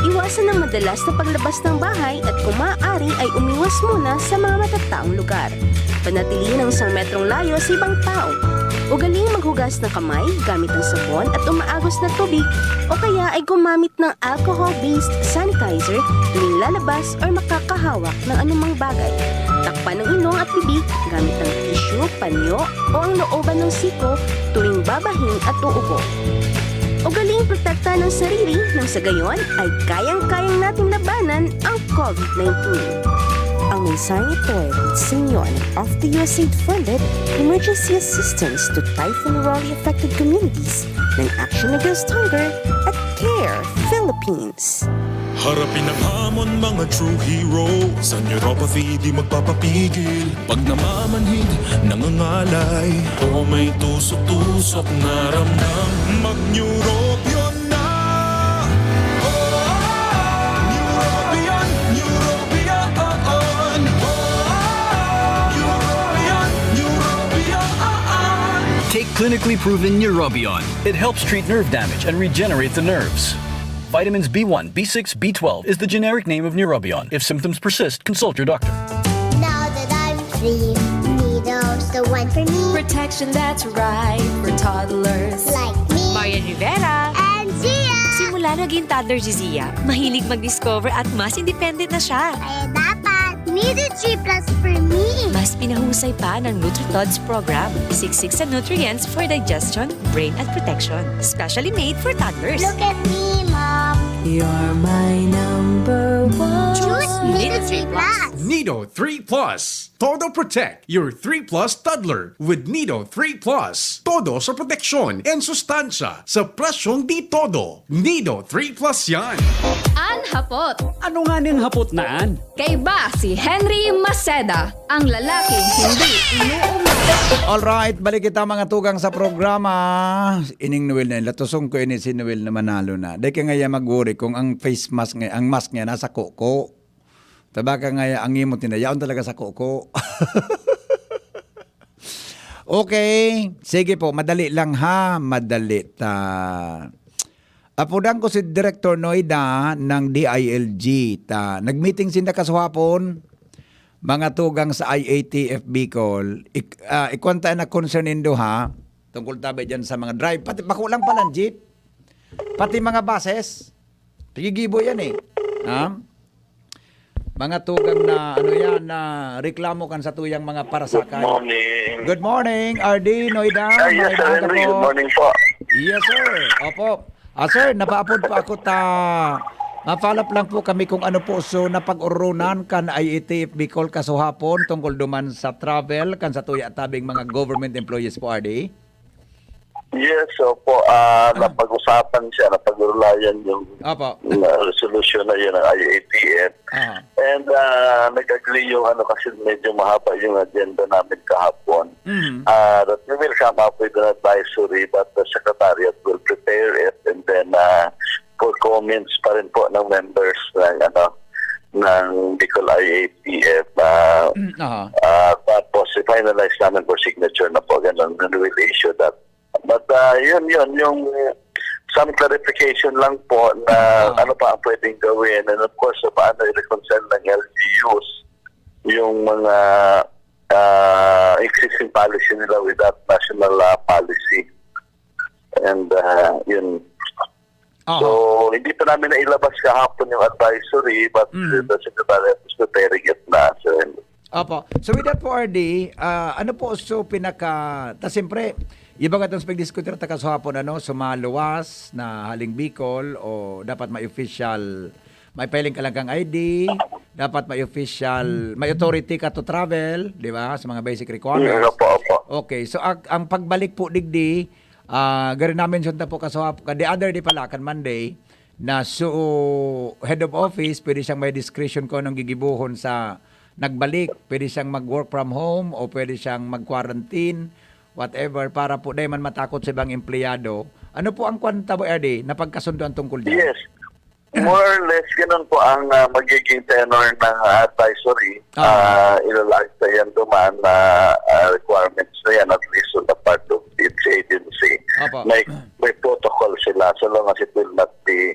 Iwasan ang madalas na paglabas ng bahay at kung maaari ay umiwas muna sa mga matataong lugar. Panatilihin ang isang metrong layo sa ibang tao. Ugaling maghugas ng kamay gamit ang sabon at umaagos na tubig o kaya ay gumamit ng alcohol-based sanitizer tuwing lalabas or makakahawak ng anumang bagay. Takpan ang ilong at bibig gamit ang tissue, panyo o ang looban ng siko tuwing babahing at uubo. Ugaling protektahan ang sarili nang sa gayon ay kayang-kayang nating labanan ang COVID nineteen. Ang mensaheng ito ay hatid sa inyo ng Off the U S A I D funded Emergency Assistance to Typhoon Raleigh Affected Communities ng Action Against Hunger at CARE Philippines. Harapin ang hamon, mga true heroes. Ang neuropathy di magpapapigil. Pag namamanhid, nangangalay, o may tusok-tusok na ramdam, mag-Neurobion na! Oh, Neurobion, Neurobion, oh, oh. Neurobion, Neurobion, oh, oh. Take clinically proven Neurobion. It helps treat nerve damage and regenerate the nerves. Vitamins B one, B six, B twelve is the generic name of Neurobion. If symptoms persist, consult your doctor. Now that I'm free, Nido's the one for me. Protection that's right for toddlers. Like me. Marian Rivera. And Zia. Simula naging toddler si Zia, mahilig mag-discover at mas independent na siya. Kaya dapat, Nido three plus for me. Mas pinahusay pa ng NutriTods program. Siksik sa nutrients for digestion, brain at protection. Specially made for toddlers. Look at me, Mom. You're my number one. Choose Nido three plus. Nido three plus. Todo Protect your three plus toddler with Nido three plus. Todo sa proteksyon and sustansya sa presyong di todo. Nido three plus yan. An hapot. Ano nga ning hapot na an? Kaiba si Henry Maceda, ang lalaki hindi inuumay. Alright, balik kita, mga tugang, sa programa. Ining Noel na, latoson ko ini si Noel na manalo na. Dai ka ngaya mag-worry kung ang face mask nga, ang mask nga nasa kuko. Tabaka ngaya ang imo tinayaon talaga sa kuko. Okay, sige po, madali lang ha, madali ta. Apudan ko si Director Noida ng D I L G. Ta, nag-meeting sinda kasuhapon. Mga tugang sa I A T F Bicol, ik-, ah, ikwanta na concern nindo, ha, tungkol tabi diyan sa mga drive, pati bako lang pala ang jeep, pati mga buses, pigigibo yan eh. Ha? Mga tugang na, ano yan, na reklamo kan sa tuyang mga parasakay. Good morning. Good morning, R D Noida. Ah, yes, Sir Maayong aga Henry. Good po. Morning po. Yes, sir. Opo. Ah, sir, napaapod pa ako ta, ma-follow up lang po kami kung ano po so napag-ororonan kan I A T F Bicol kasuhapon tungkol duman sa travel kan sa tuya tabing mga government employees po, R D? Yes, opo. Ah, napag-usapan siya, napag-urulayan yung Opo. na resolution na yun ng I A T F. Aha. And ah, nag-agree yung ano kasi medyo mahaba yung agenda namin kahapon. Mhm. Ah, that we will come up with an advisory but the secretariat will prepare it and then ah, for comments pa rin po ng members ng ano ng Bicol I A T F. Ah, Mm, aha. ah, tapos i-finalize namin for signature na po ganun. And we will issue that. But ah, yun, yun, yung some clarification lang po na Ah. ano pa ang pwedeng gawin and of course paano i-reconcile ng L G Us yung mga ah, existing policy nila with that national ah, policy. And ah, yun. Aha. So, hindi pa namin nailabas kahapon yung advisory but Mm. the secretary is preparing it na. So, yun. Opo. So with that po, R D, ah, ano po so pinaka, ta siyempre, iba ka itong pagdiskutir ta kasuhapon, ano, so maluwas na haling Bicol o dapat may official, may filing ka lang kang I D, dapat may official, may authority ka to travel, di ba, sa mga basic requirements. Mm, opo, opo. Okay, so ag-, ang pagbalik po digdi, ah, gari na-mention ta po kasuhap-, ka the other day pala, kan Monday, na so head of office, pwede siyang may discretion kung anong gigibuhon sa nagbalik. Pwede siyang mag-work from home o pwede siyang mag-quarantine, whatever, para po di man matakot sa ibang empleyado. Ano po ang kwan ta, Boy R D, na pagkasundoan tungkol dyan? Yes. More or less, ganun po ang ah, magiging tenor ng advisory. Ah. Ah, ilalagay sa yan duman na ah, requirements na yan, at least on the part of each agency. Opo. May, may protocol sila so long as it will not be,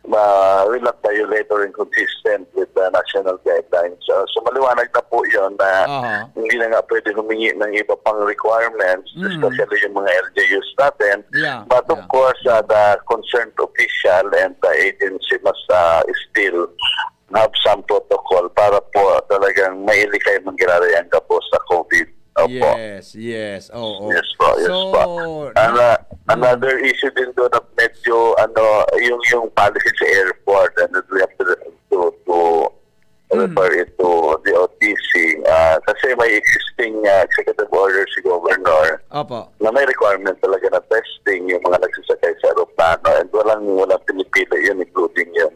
uh, will not violate or inconsistent with the national guidelines. So, so maliwanag na po yun na Aha. hindi na nga pwede humingi ng iba pang requirements, Mm. especially yung mga L G Us natin. Yeah, But of yeah. course, uh, the concerned official and the agency must uh, still have some protocol para po talagang mailikay mangyari ang gabos sa COVID. Opo. Yes, yes. Oo. Yes po, yes So, po. And, uh, another issue din doon na medyo ano, yung yung policy sa airport and we have to to, to Hmm. refer it to the O T C. Ah, kasi may existing ah, executive order si Governor Opo. na may requirement talaga na testing yung mga nagsasakay sa aeroplano and walang walang pinipili yun, including yung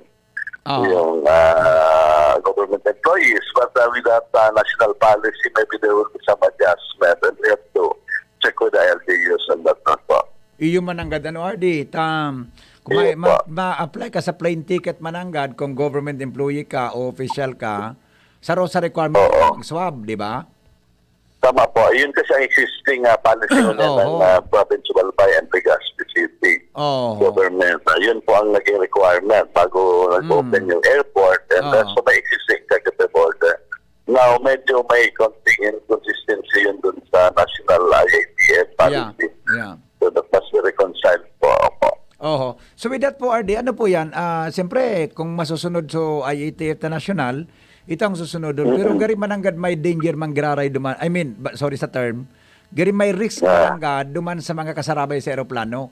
Oo. yung ah, government employees. But ah, with that ah, national policy, maybe there will be some adjustment and we have to check with the L G Us on that one po. Iyo mananggad ano, R D, tam, kung may, Iyo ma-, po. ma-apply ka sa plane ticket mananggad, kung government employee ka o official ka, saro sa requirement Oo. mag-swab, di ba? Tama po. Yun kasi ang existing ah, policy nila ng Oo. ah, province of Albay and Legazpi City Oo. government. Ah, yun po ang naging requirement bago nag-open Mm. yung airport and Oo. that's why existing executive order. Now, medyo may konting inconsistency yun dun sa national I A T F Yeah. policy. Yeah. So, that must be reconciled po. Opo. Oho. So with that po, R D, ano po yan? Ah, siyempre, kung masusunod so I A T F na national, ito ang susunod doon. Pero Mm-mm. gari mananggad may danger manggiraray duman. I mean, ba- sorry sa term. Gari may risk Ah. mananggad duman sa mga kasarabay sa eroplano.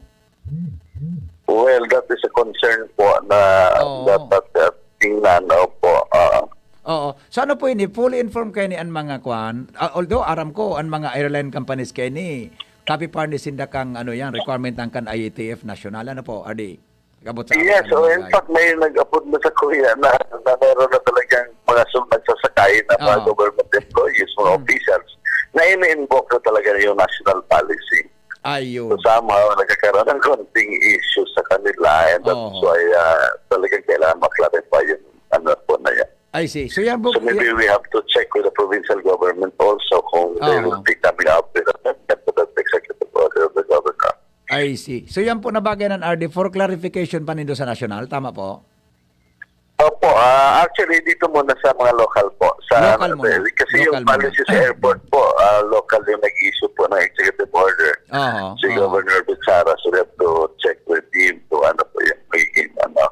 Well, that is a concern po na Oo. dapat uh, tingnan. Opo. Ah. Oo. So ano po ini? Fully informed kayo ni ang mga kwan? Ah, although aram ko, ang mga airline companies kayo ni, copy furnish sinda kang ano yan, requirement ang kan I A T F national. Ano po, R D? Kabot sa Yes, amin so ang in bagay. fact, may nag-apod na sa kuya na, na meron na talagang mga sum nagsasakay na mga Oo. government employees, mga Mm. officials, na ini-invoke na talaga yung national policy. Ayun. So somehow, nagkakaroon ng konting issue sa kanila and that's Oo. why ah, talagang kailangan ma-clarify yung ano po na yan. I see. So yan po, So maybe yan- we have to check with the provincial government also kung they Oo. will be coming up with a temporary executive order of the governor. I see. So yan po na bagay ng R D for clarification pa nindo sa national. Tama po? Opo, ah, actually dito muna sa mga local po. Sa, Local muna. Kasi yung Local muna. policy sa airport po, ah, local yung nag-issue po ng executive order. Oho, Si oho. Governor Bitsara, so we have to check with him kung ano po yung magiging, ano,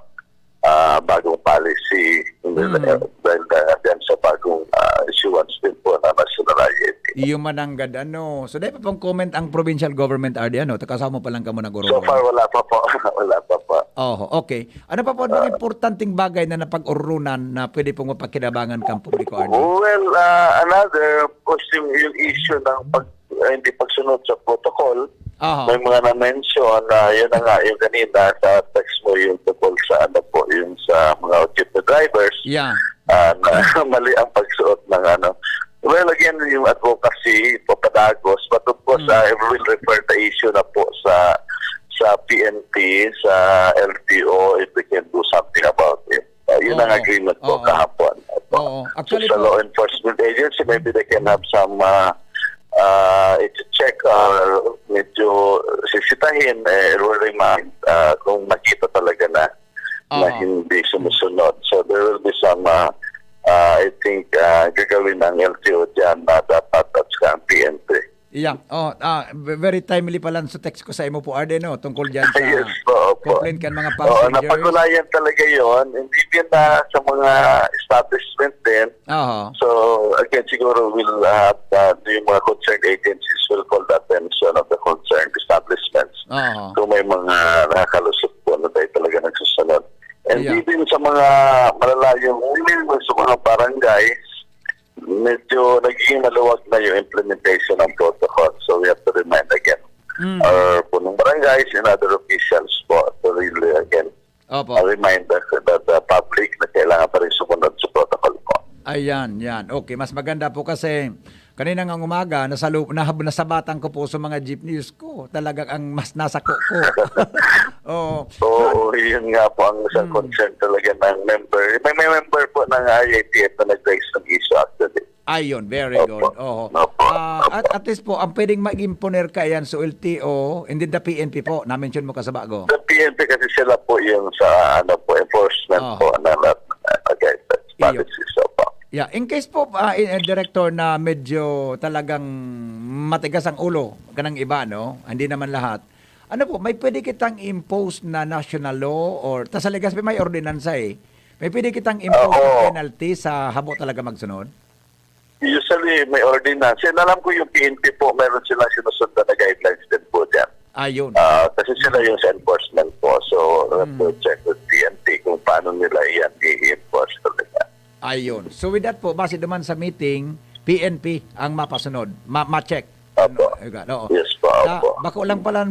ah, bagong policy. Dahil, Mm. dahil, ah, yan sa bagong, ah, issuance din po na national I A T. Iyo mananggad, ano. So, dai pa pong comment ang provincial government, R D, ano? Kasama pa lang kamo So nag-ororo. far, wala pa po. Wala pa po. Oho, okay. Ano pa po ang Ah. importanteng bagay na napag-oronan na pwede pong mapakinabangan kang publiko, R D? Well, ah, another, of course, yung, yung issue ng pag, ah, hindi pagsunod sa protocol. Aha. May mga na-mention na yun na nga, yung kanina sa text mo, yung tungkol sa ano po, yung sa mga jeepney drivers, Yeah. ah, na mali ang pagsuot ng ano. Well, again, yung advocacy, papadagos, but of course, Mm. ah, we will refer the issue na po sa sa P N P, sa L T O, if we can do something about it. Ah, yun ang Oo. agreement ko Oo. kahapon. Opo. Oo. So, Actually sa po law enforcement agency, maybe they can have some, ah, ah, i-check or medyo sisitahin, eh, it will remind, ah, kung makita talaga na, na Oo. hindi sumusunod. So, there will be some, ah, ah, I think, ah, gagawin ng L T O dyan na dapat at saka ang P N P. Yeah. Oh, ah, ve-, very timely pala sa text ko sa imo po, R D, no? Tungkol dyan sa Yes po, opo. complaint kan mga Oo, passengers. napagulayan talaga yon. Hindi din na sa mga establishment din. Aha. So, again, siguro we'll, ah, ah, yung mga concerned agencies will call the attention of the concerned establishments Aha. kung may mga nakakalusot po na tayo talaga nagsusunod. And Yeah. even sa mga malalayong, even sa mga barangay, medyo nagiging maluwag na yung implementation ng protocol. So we have to remind again Mm. our punong barangays and other officials po to really again Opo. a reminder that the public na kailangan pa rin sumunod sa protocol po. Ayan, yan. Okay, mas maganda po kasi kanina ngang umaga, nasalu-, nahab-, nasabatan ko po sa mga jeepneys ko. Talagang ang mas nasa ko ko. Oo. Oo, yun nga po ang isang Mm. concern talaga ng member. May, may member po ng I A T F na nag-raise ng issue actually. Ayun, very Opo. good. Oho. Opo. Ah, at, Opo. at least po, ang pwedeng mag-imponer kaiyan sa L T O, and then the P N P po, na-mention mo kasabago. Sa P N P kasi sila po yung sa, ano po, enforcement Oho. po ng, uh, guidelines, Iyo. policies. Opo. Yeah, in case po, ah, in, eh, Director, na medyo talagang matigas ang ulo kanang iba, no? Hindi naman lahat. Ano po, may pwede kitang impose na national law or, ta sa Legazpi may ordinansa eh. May pwede kitang impose na Oo. penalty sa habo talaga magsunod? Usually, may ordinance. And alam ko yung P N P po, meron silang sinusundan na guidelines din po dyan. Ayun. Ah, kasi sila yung sa enforcement po. So, we have to Mm. check with P N P kung paano nila yan i-enforce talaga. Ayun. So, with that po, base naman sa meeting, P N P ang mapasunod, ma-, ma-check. Opo. Ano, ayun, oo. Yes po, Sa, opo. bako lang pala,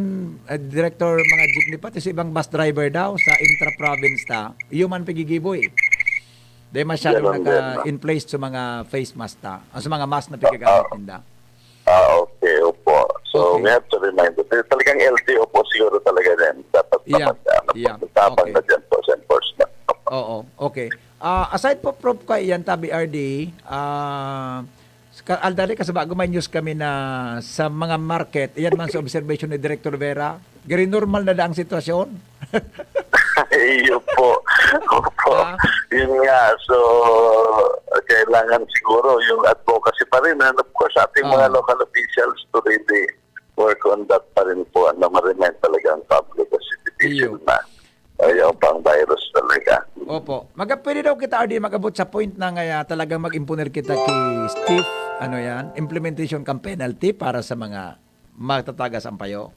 eh, Director, mga jeepney, pati sa ibang bus driver daw, sa intra-province ta, iyo man pigigiboy. Di masyadong Ganun din, naka-in place sa mga face mask ta, ah, sa mga mask na pigagamit Ah, ninda. ah, okay, opo. So, Okay. we have to remind them. Talagang L T O po siguro talaga din. Dapat Yeah. naman, ano, Yeah. tabang Okay. na dyan po sa enforcement. Oo, okay. Ah, aside po, Prof, kay yan, tabi R D, ah, ka-, aldali, kasi bago may news kami na sa mga market, iyan man sa observation ni Director Vera, gari normal na daang sitwasyon? Iyo po. Opo. Ah. Yun nga. So, kailangan siguro yung advocacy pa rin. And of course, sa ating mga Ah. local officials to really work on that pa rin po, ano, ma-remind talaga ang public kasi Iyo. division na. Ayaw pang virus talaga. Opo. Maga-, pwede daw kita, R D, mag-abot sa point na ngaya talagang mag-imponer kita ki Steve, ano yan, implementation kang penalty para sa mga magtatagas ang payo?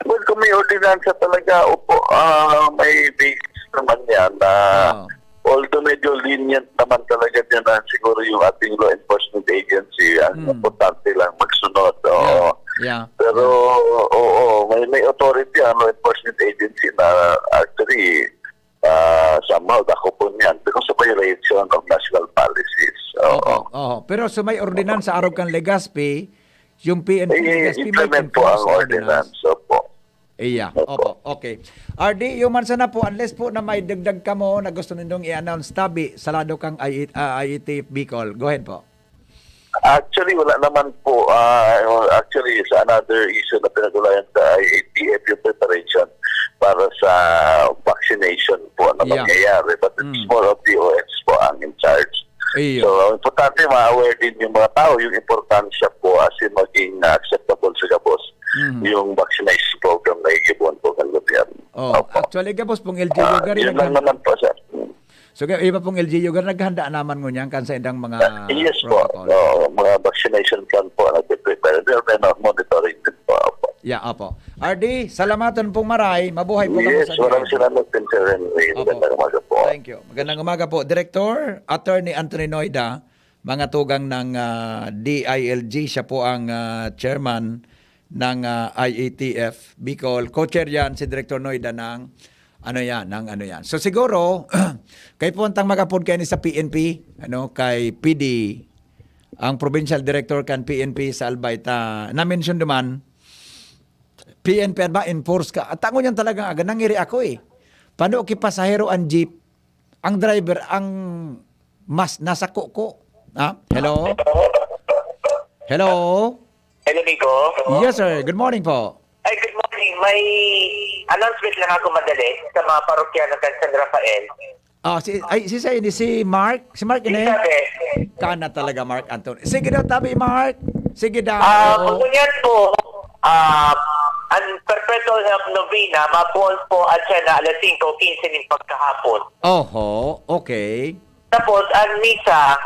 Well, kung may ordinansa talaga, opo, ah, may basis naman yan na Oo. although medyo lenient naman talaga dyan na siguro yung ating law enforcement agency, ang Mm. importante lang magsunod. Oo. Yeah. Yeah. Pero, Yeah. oo, may, may authority ang law enforcement agency na actually, ah, somehow, dako po niyan because of violation of national policies. Oo. Opo, oho. Pero sa may ordinansa, arog kan Legazpi, yung P N P Eh, Legazpi may implement po enforce ang ang ordinance. ordinance. Opo. Iya. Opo. Opo. Okay. R D, iyo man sana po, unless po na may dagdag kamo na gusto nindong i-announce tabi sa lado kang I E, ah, I E T F Bicol. Go ahead po. Actually, wala naman po. Ah, actually, sa another issue na pinag-ulayan sa I A T F, yung preparation para sa vaccination po, na Yeah. nangyayari, but it's Mm. more of D O S po ang in charge. Iyo. So, ang importante, ma-aware din yung mga tao, yung importansya po as in maging, ah, acceptable sa gabos Mhm. yung vaccination program na igibuon po ng gobyerno. Oh, Opo. actually, gabos pong L G U Ah, gari yun lang naghan- naman po, sir. Mm. So, ga-, iba pong L G U gari naghanda naman ngunyan kan sa indang mga Ah, yes po. protocol. Oo, mga vaccination plan po ang nagpe-prepare. Pero may mga monitoring din po. Opo. Yeah, opo. R D, salamaton pong maray. Mabuhay po kamo Yes, sa maraming diyan. salamat din, Sir Henry. Opo. Magandang umaga po. Thank you. Magandang umaga po. Director, Attorney Anthony Noida, mga tugang ng, ah, D I L G. Siya po ang, ah, chairman ng, ah, I A T F Bicol. Co-chair yan si Director Noida ng ano yan, ng ano yan. So siguro, kay puntang mag-apod kayo ni sa P N P, ano, kay P D, ang provincial director kan P N P sa Albay, ta, na-mention duman, P N P ba, enforce ka? At tango niyan talagang aga, nangiri ako eh. Pano ki pasahero ang jeep, ang driver, ang mas nasa kuko. Ha? Hello? Hello? Hello, Nico? Yes, sir. Good morning po. Ay, good morning. May announcement lang ako madali sa mga parokyano kan San Rafael. Ah, si, ay, si, si, si Mark? Si Mark ini? Sabi, Kana talaga, Mark Anthony. Sige daw, tabi, Mark. Sige daw. Ah, Oo. kung yan po, ah, ang perpetual of novena, mabuhol po at siya na alas singko quince ng pagkahapon. Oho, okay. Tapos, ang misa,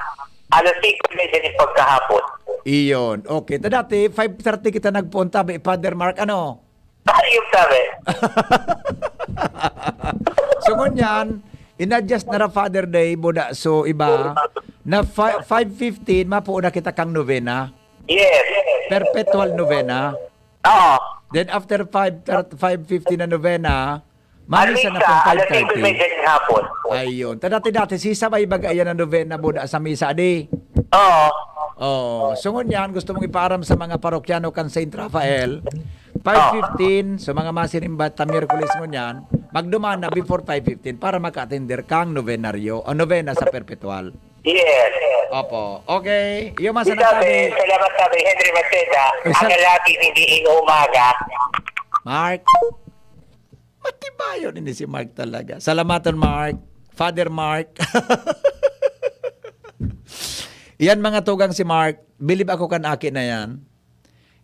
alas singko y media ng pagkahapon. Iyon. Okay. Ta dati, five thirty kita nagpunta, bi-, Father Mark, ano? Ayun, sabi. So, ngunyan, in-adjust na ra Father Day, buda. So, iba, na fi-, five fifteen, mapuo na kita kang novena. Yes. Perpetual novena. Oo. Then, after five thirty, five fifteen na novena, Ang mamisa na misa, pong alas singko y five thirty. media ng hapon. Ayun. Ta dati-dati, sisabay baga yan ang novena, buda, sa misa, di? Oo. Oh, so ngunyan, gusto mong ipaaram sa mga parokyano kan Saint Rafael, five fifteen, so mga masirimba ta Miyerkules ngunyan, magduman na before five fifteen para maka-attender kang novenaryo o novena sa perpetual. Yes. Opo. Okay. Iyo man sa Sabi, nasabi. salamat, sabi, Henry Maceda. Ay, Ang sal- lalaki hindi inuumaga. Mark. Matibayon ini si Mark talaga. Salamaton, Mark. Father Mark. Iyan, mga tugang, si Mark. Bilib ako kan aki na yan.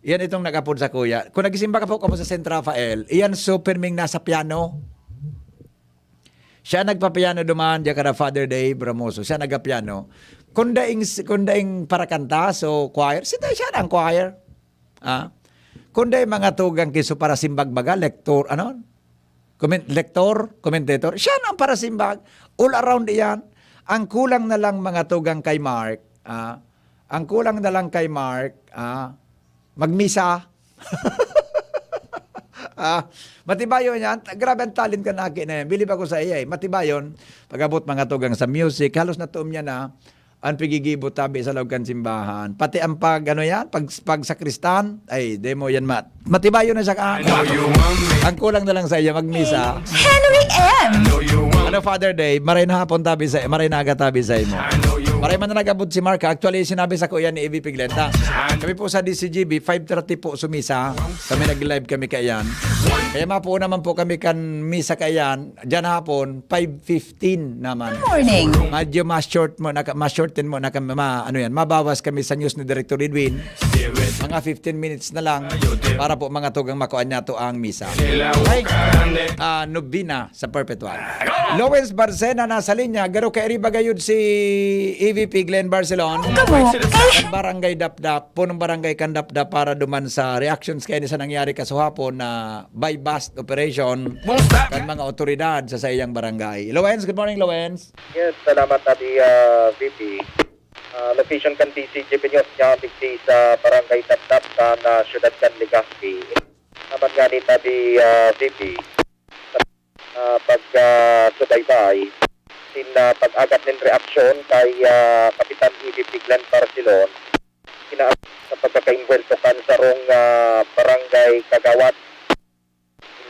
Iyan itong nag-apod sa kuya. Kung nagisimba ka po kamo sa Saint Rafael, iyan super ming nasa piano. Siya nagpapiano duman, diya kada Father Dave Ramoso. Siya nagpapiano. Kung daing, kung daing parakanta, so choir, si siya ang choir. Ah. Kung daing mga tugang kiso para simbag baga, lektor, ano? Comment-, lektor, commentator, siya na ang parasimbag. All around iyan. Ang kulang na lang mga tugang kay Mark, ah, ang kulang na lang kay Mark, ah, magmisa. Ah, matibayon yan. Grabe ang talent kan aki na yan. Bilib ako sa iya eh. Matibayon, pag-abot mga tugang sa music, halos natuom niya na ang pigigibo tabi sa loob kan simbahan. Pati ang pag, ano yan, pag, pag sakristan, ay, demo yan, mat. Matibayon na siya ka. Ang kulang na lang sa iya, magmisa. Henry M. Ano, Father Dave, maray na hapon tabi sa, maray na aga tabi sa imo. Maray man na nag-abot si Mark. Actually, sinabi sa kuya ni A V P Glenta. Kami po sa D C G B, five thirty po sumisa. Kami nag-live kami kaiyan. Kaya mapuo naman po kami kan misa kaiyan. Diyan hapon, five fifteen naman. Good morning. Medyo mas short mo na, mas shorten mo na kami, ma-, ano yan, mabawas kami sa news ni Director Edwin. Mga fifteen minutes na lang para po mga tugang makuha niya to ang misa. Ay, ah, nobina sa perpetual. Lawrence Barcena nasa linya, garo kay riba gayud si E V P Glenn Barcelon. Kamo, kay Barangay Dapdap, punong barangay kan Dapdap para duman sa reactions kay sa nangyari kasuhapon na buy-bust operation kan mga otoridad sa saiyang barangay. Lawrence, good morning, Lawrence. Yes, salamat, Abi, ah, V P. Ah, location kan D C G B News niya, digdi sa Barangay Dapdap, sa, na siyudad kan Legazpi. Naman nga ni Tabi, ah, V P, ah, pag, ah, subaybay, sin, ah, pag-agap nin reaksyon kay, ah, Kapitan E V P Glenn Barcelon, kina-, sa pagkakainbwelto kan sarong, ah, barangay kagawad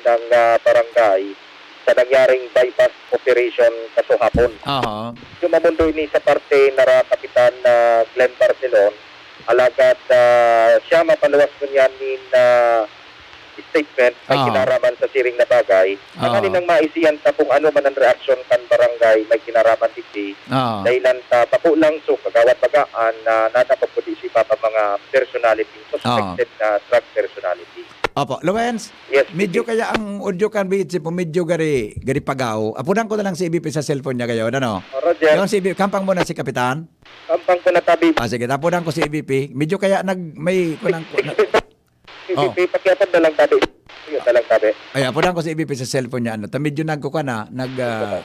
ng, ah, barangay sa nangyaring buy-bust operation kasuhapon. Aha. Yung mamundo ini sa parte nara Kapitan, ah, Glenn Barcelon, alagad, ah, siya mapaluwas ngunyan nin, ah, statement may Ah. kinaraman sa siring na bagay, Ah. tanganing nang maisihan ta kung ano man ang reaksyon kan barangay may kinaraman digdi, Ah. dahilan ta bako lang so kagawad bagaan na nadapag kundi si Papa mga personality, suspected na drug personality. Opo, Lawens, Yes, medyo sige. Kaya ang audio kan B H C po, medyo gari, gari pagaw. Apudan ko na lang si A B P sa cellphone niya ngayon, ano? Oh, Roger, Yung si A B P, kampang muna si Kapitan. kampang ko na tabi. Ah, sige, tapudan ko si A B P. Medyo kaya nag, may, kunang, kunang, Hindi, pakiapod na lang tabi. Sige, na lang tabi. Ay, apudan ko si A B P sa cellphone niya, ano? Ta medyo nagkukuha na, nag, ah,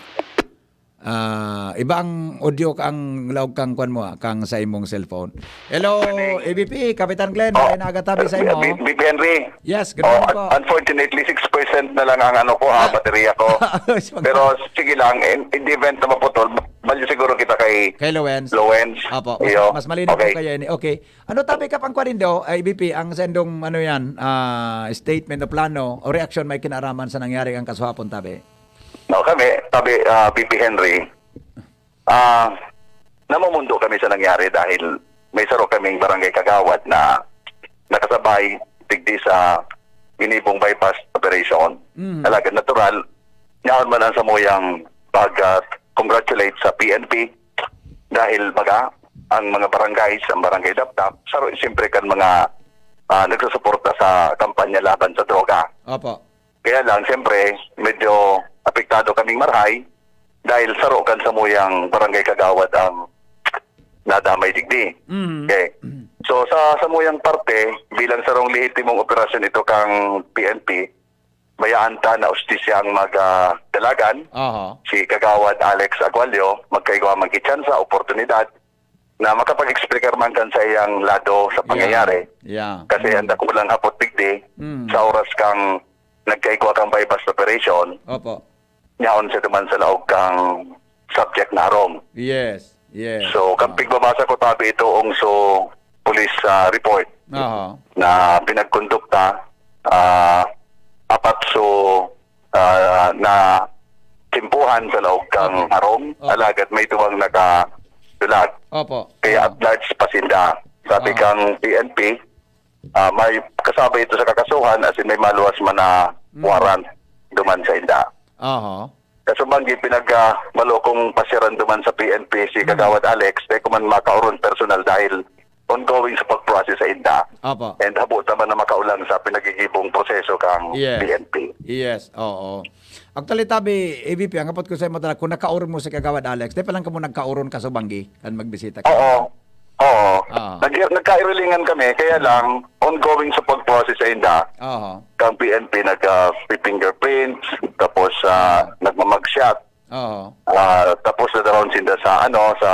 ah, iba ang audio ka, ang laog kang kwan mo, ah, kang sa imong cellphone. Hello, A B P, Kapitan Glenn, Oh, ay naagatabi sa imo. B- B P Henry. Yes, good Oh, morning po. unfortunately, six percent na lang ang ano ko ha, Ah. baterya ko. Ayos, mag- Pero sige lang, in, in the event na maputol, balik siguro kita kay Kay Lawens. Lawens. Apo, mas, Iyo. Mas malinaw Okay. po kaya ini. Okay. Ano tabi ka pang kwanindo, A B P, ang sendong ano yan, ah, statement o plano o reaksyon may kinaaraman sa nangyari ang kasuhapon tabi? No, kami, sabi, ah, B P Henry, ah, namumundo kami sa nangyari dahil may saro kaming barangay kagawad na nakasabay digdi sa ginibong bypass operation. Mm. Talaga natural, yaon man ang samuyang pag-congratulate sa P N P dahil baga ang mga barangay, ang barangay Dapdap, saro siyempre kan mga ah, nagsusuporta sa kampanya laban sa droga. Opo. Kaya lang, siyempre, medyo apektado kaming marahay dahil saro kan samuyang barangay kagawad ang nadamay digdi. Mm. Okay. So, sa samuyang parte, bilang sarong lehitimong operasyon ito kang P N P, bayaan ta na ustisya ang magdalagan. Aha. Si Kagawad Alex Agualio, magkaigwa man kitsansa, oportunidad, na makapag-explicar man kan sa iyang lado sa pangyayari. Yeah. Kasi ang dakulang hapot digdi, Mm. sa oras kang nagkaigwa kang bypass operation, Opo. nyaon siya duman sa laog kang subject na harong. Yes. Yes. So, kang pigbabasa ko tabi ito ong so police ah, report Aha. na pinagkondukta, ah, apat so ah, na timpuhan sa laog kang Opo. harong, Opo. alagad may duwang nakadulag. Opo. Kaya Ah. at large pa sinda. Sabi Ah. kang P N P, ah, may kasabay ito sa kakasuhan, as in may maluwas man na Mm. warrant duman sa inda. Aha. Kasubanggi, pinag ah, malokong pasyaran duman sa P N P si Mm. Kagawad Alex, dahil ko man makaoron personal dahil ongoing sa pag-process sa inda. Opo. And habo ta man na makaulang sa pinagigibong proseso kang Yes. P N P. Yes, oo. Actually, tabi, A B P, ang hapot ko sa imo talaga, kung nakaoron mo si Kagawad Alex, di pa lang kamo nagkaoron kasubanggi, kan magbisita ka. Oo. Oo. Ah. Nag nagkairulingan kami, kaya lang, ongoing sa pag-process sa inda. Oo. Kang P N P nag ah, fingerprints, tapos ah, nagmamugshot. Oo. Ah, tapos na daw sinda sa, ano, sa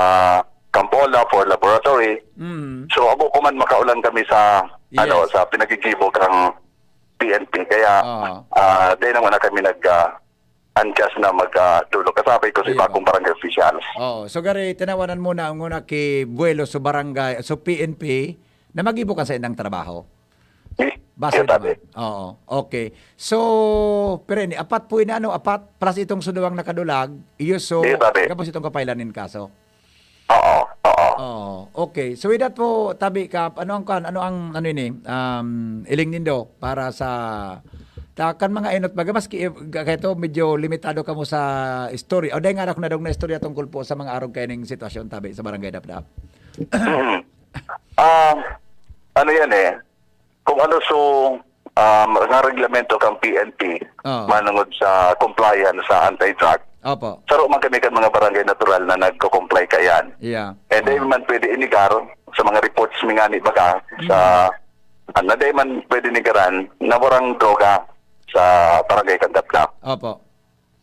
Campola for laboratory. Mm. So, abo ko man makaulang kami sa, Yes. ano, sa pinagigibo kang P N P. Kaya, Oo. ah, di naman na kami nag ah, adjust na mag ah, tulog. Kasabay ko si Ayun. Bagong Barangay Officials. Oo. So, gari, tinawanan mo na ang una ki buwelo sa barangay, sa P N P, na magibo ka sa indang trabaho. Di, Base di, tabi. naman. Oo. Okay. So, pero ini, apat po ini, ano, apat, plus itong suduwang nakadulag, iyo so, Di, tabi. Gabos itong kapailan nin kaso. Oo, oo. Oo. Okay. So, with that po, tabi ka, ano ang kan, ano ang, ano ini, um, iling nindo para sa, ta, kan mga enot, baga, maski, eh, ga-, kaya ito, medyo limitado kamo sa istorya. O, dahil nga ako nadong na istorya tungkol po sa mga arog kaining sitwasyon, tabi, sa Barangay Dapdap. Ah, ano yan eh, kung ano so, um, nga reglamento kang P N P, Oo. manungod sa compliance sa anti-drug, Opo. saro man kami kan mga barangay natural na nagko-comply kayan. Yeah. And di man pwede inigar sa mga reports mi nga ni baga sa, ano, di man pwede nigaran na warang droga sa barangay Kandapdap. Opo.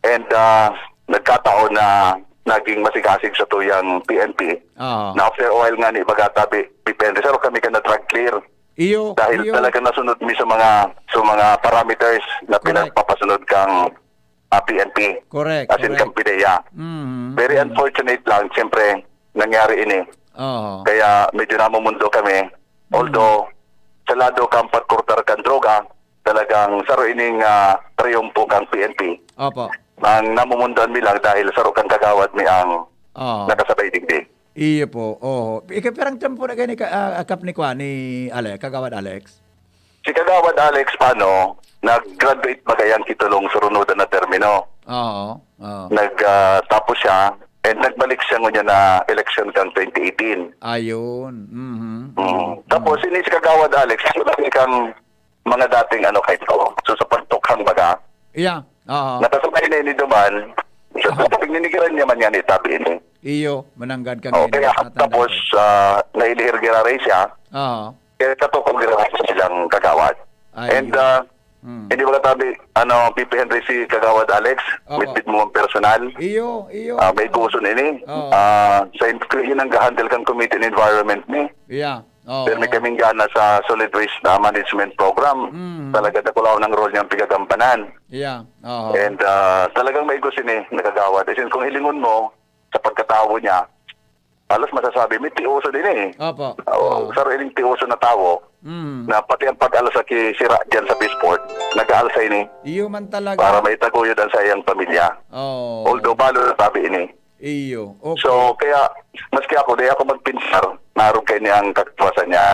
And ah, nagkataon na naging masigasig sa tuyang P N P. Oo. Na after a while nga ni baga tabi, depende sa kami ka na drug clear. Iyo, Dahil iyo. Talaga nasunod mi sa mga sa mga parameters na Correct. Pinagpapasunod kang ah, P N P. Correct, As in, correct. kang PDEA. Mhm. Very unfortunate lang, siyempre, nangyari ini. Oo. Kaya medyo namumundo kami. Mm. Although, sa lado kang pagkurtar kang droga, talagang saro ining ah, triyumpo kang P N P. Opo. Ang namumundoan mi lang dahil saro kang kagawad mi ang Oo. Nakasabay digdi. Iyo po. Oo. Ika, pirang taon po na kayo ni ka-, ah, kap ni Kwan, ni Ale, Kagawad Alex? Si Kagawad Alex Pano, nag-graduate baga yan kitulong surunodan na termino. Oo, oo. Nag, ah, tapos siya, and nagbalik siya ngunyan na election kang twenty eighteen. Ayun. Mhm. Mm. Tapos, ini si Kagawad Alex, wala ni kang mga dating ano kay ko. So, sa pagtukhang baga, Yeah. Oo. Nakasabay na ini duman, sa Aha. pag ninigiran niya man yan, itabi ini. Iyo, mananggad kang Oh, kaya, Elias Natandang. tapos, ah, nailihir giraray siya, Oo. kaya katukog giraray silang kagawad. Ay, And, iyo. ah, Mm. hindi ba katabi, ano, P P Henry si Kagawad Alex, Opo. with, with mo ang personal? Iyo, iyo. Ah, may kuson ini. Oo. Ah, sa in-, yun ang gahandle kang committee on environment ni. Yeah. Oo. Pero may kaming gana sa solid waste na management program. Mm. Talaga dakulaw ng role niyang pigagampanan. Yeah. Oo. And, ah, talagang may gusto ni nakagawad. As in, kung hilingon mo, sa pagkatawo niya, halos masasabi, may tioso din eh. Opo. Oo, Oo. sariling tioso na tawo Mm. na pati ang pag-alsa ki sira dyan sa Peaceport, nag-aalsa ini Iyo man talaga. para maitaguyod ang sa iyang pamilya. Oo. Although balo na tabi ini. Iyo. Okay. So, kaya, maski ako, di ako magpinsar, narog kay niya ang kagwasan niya.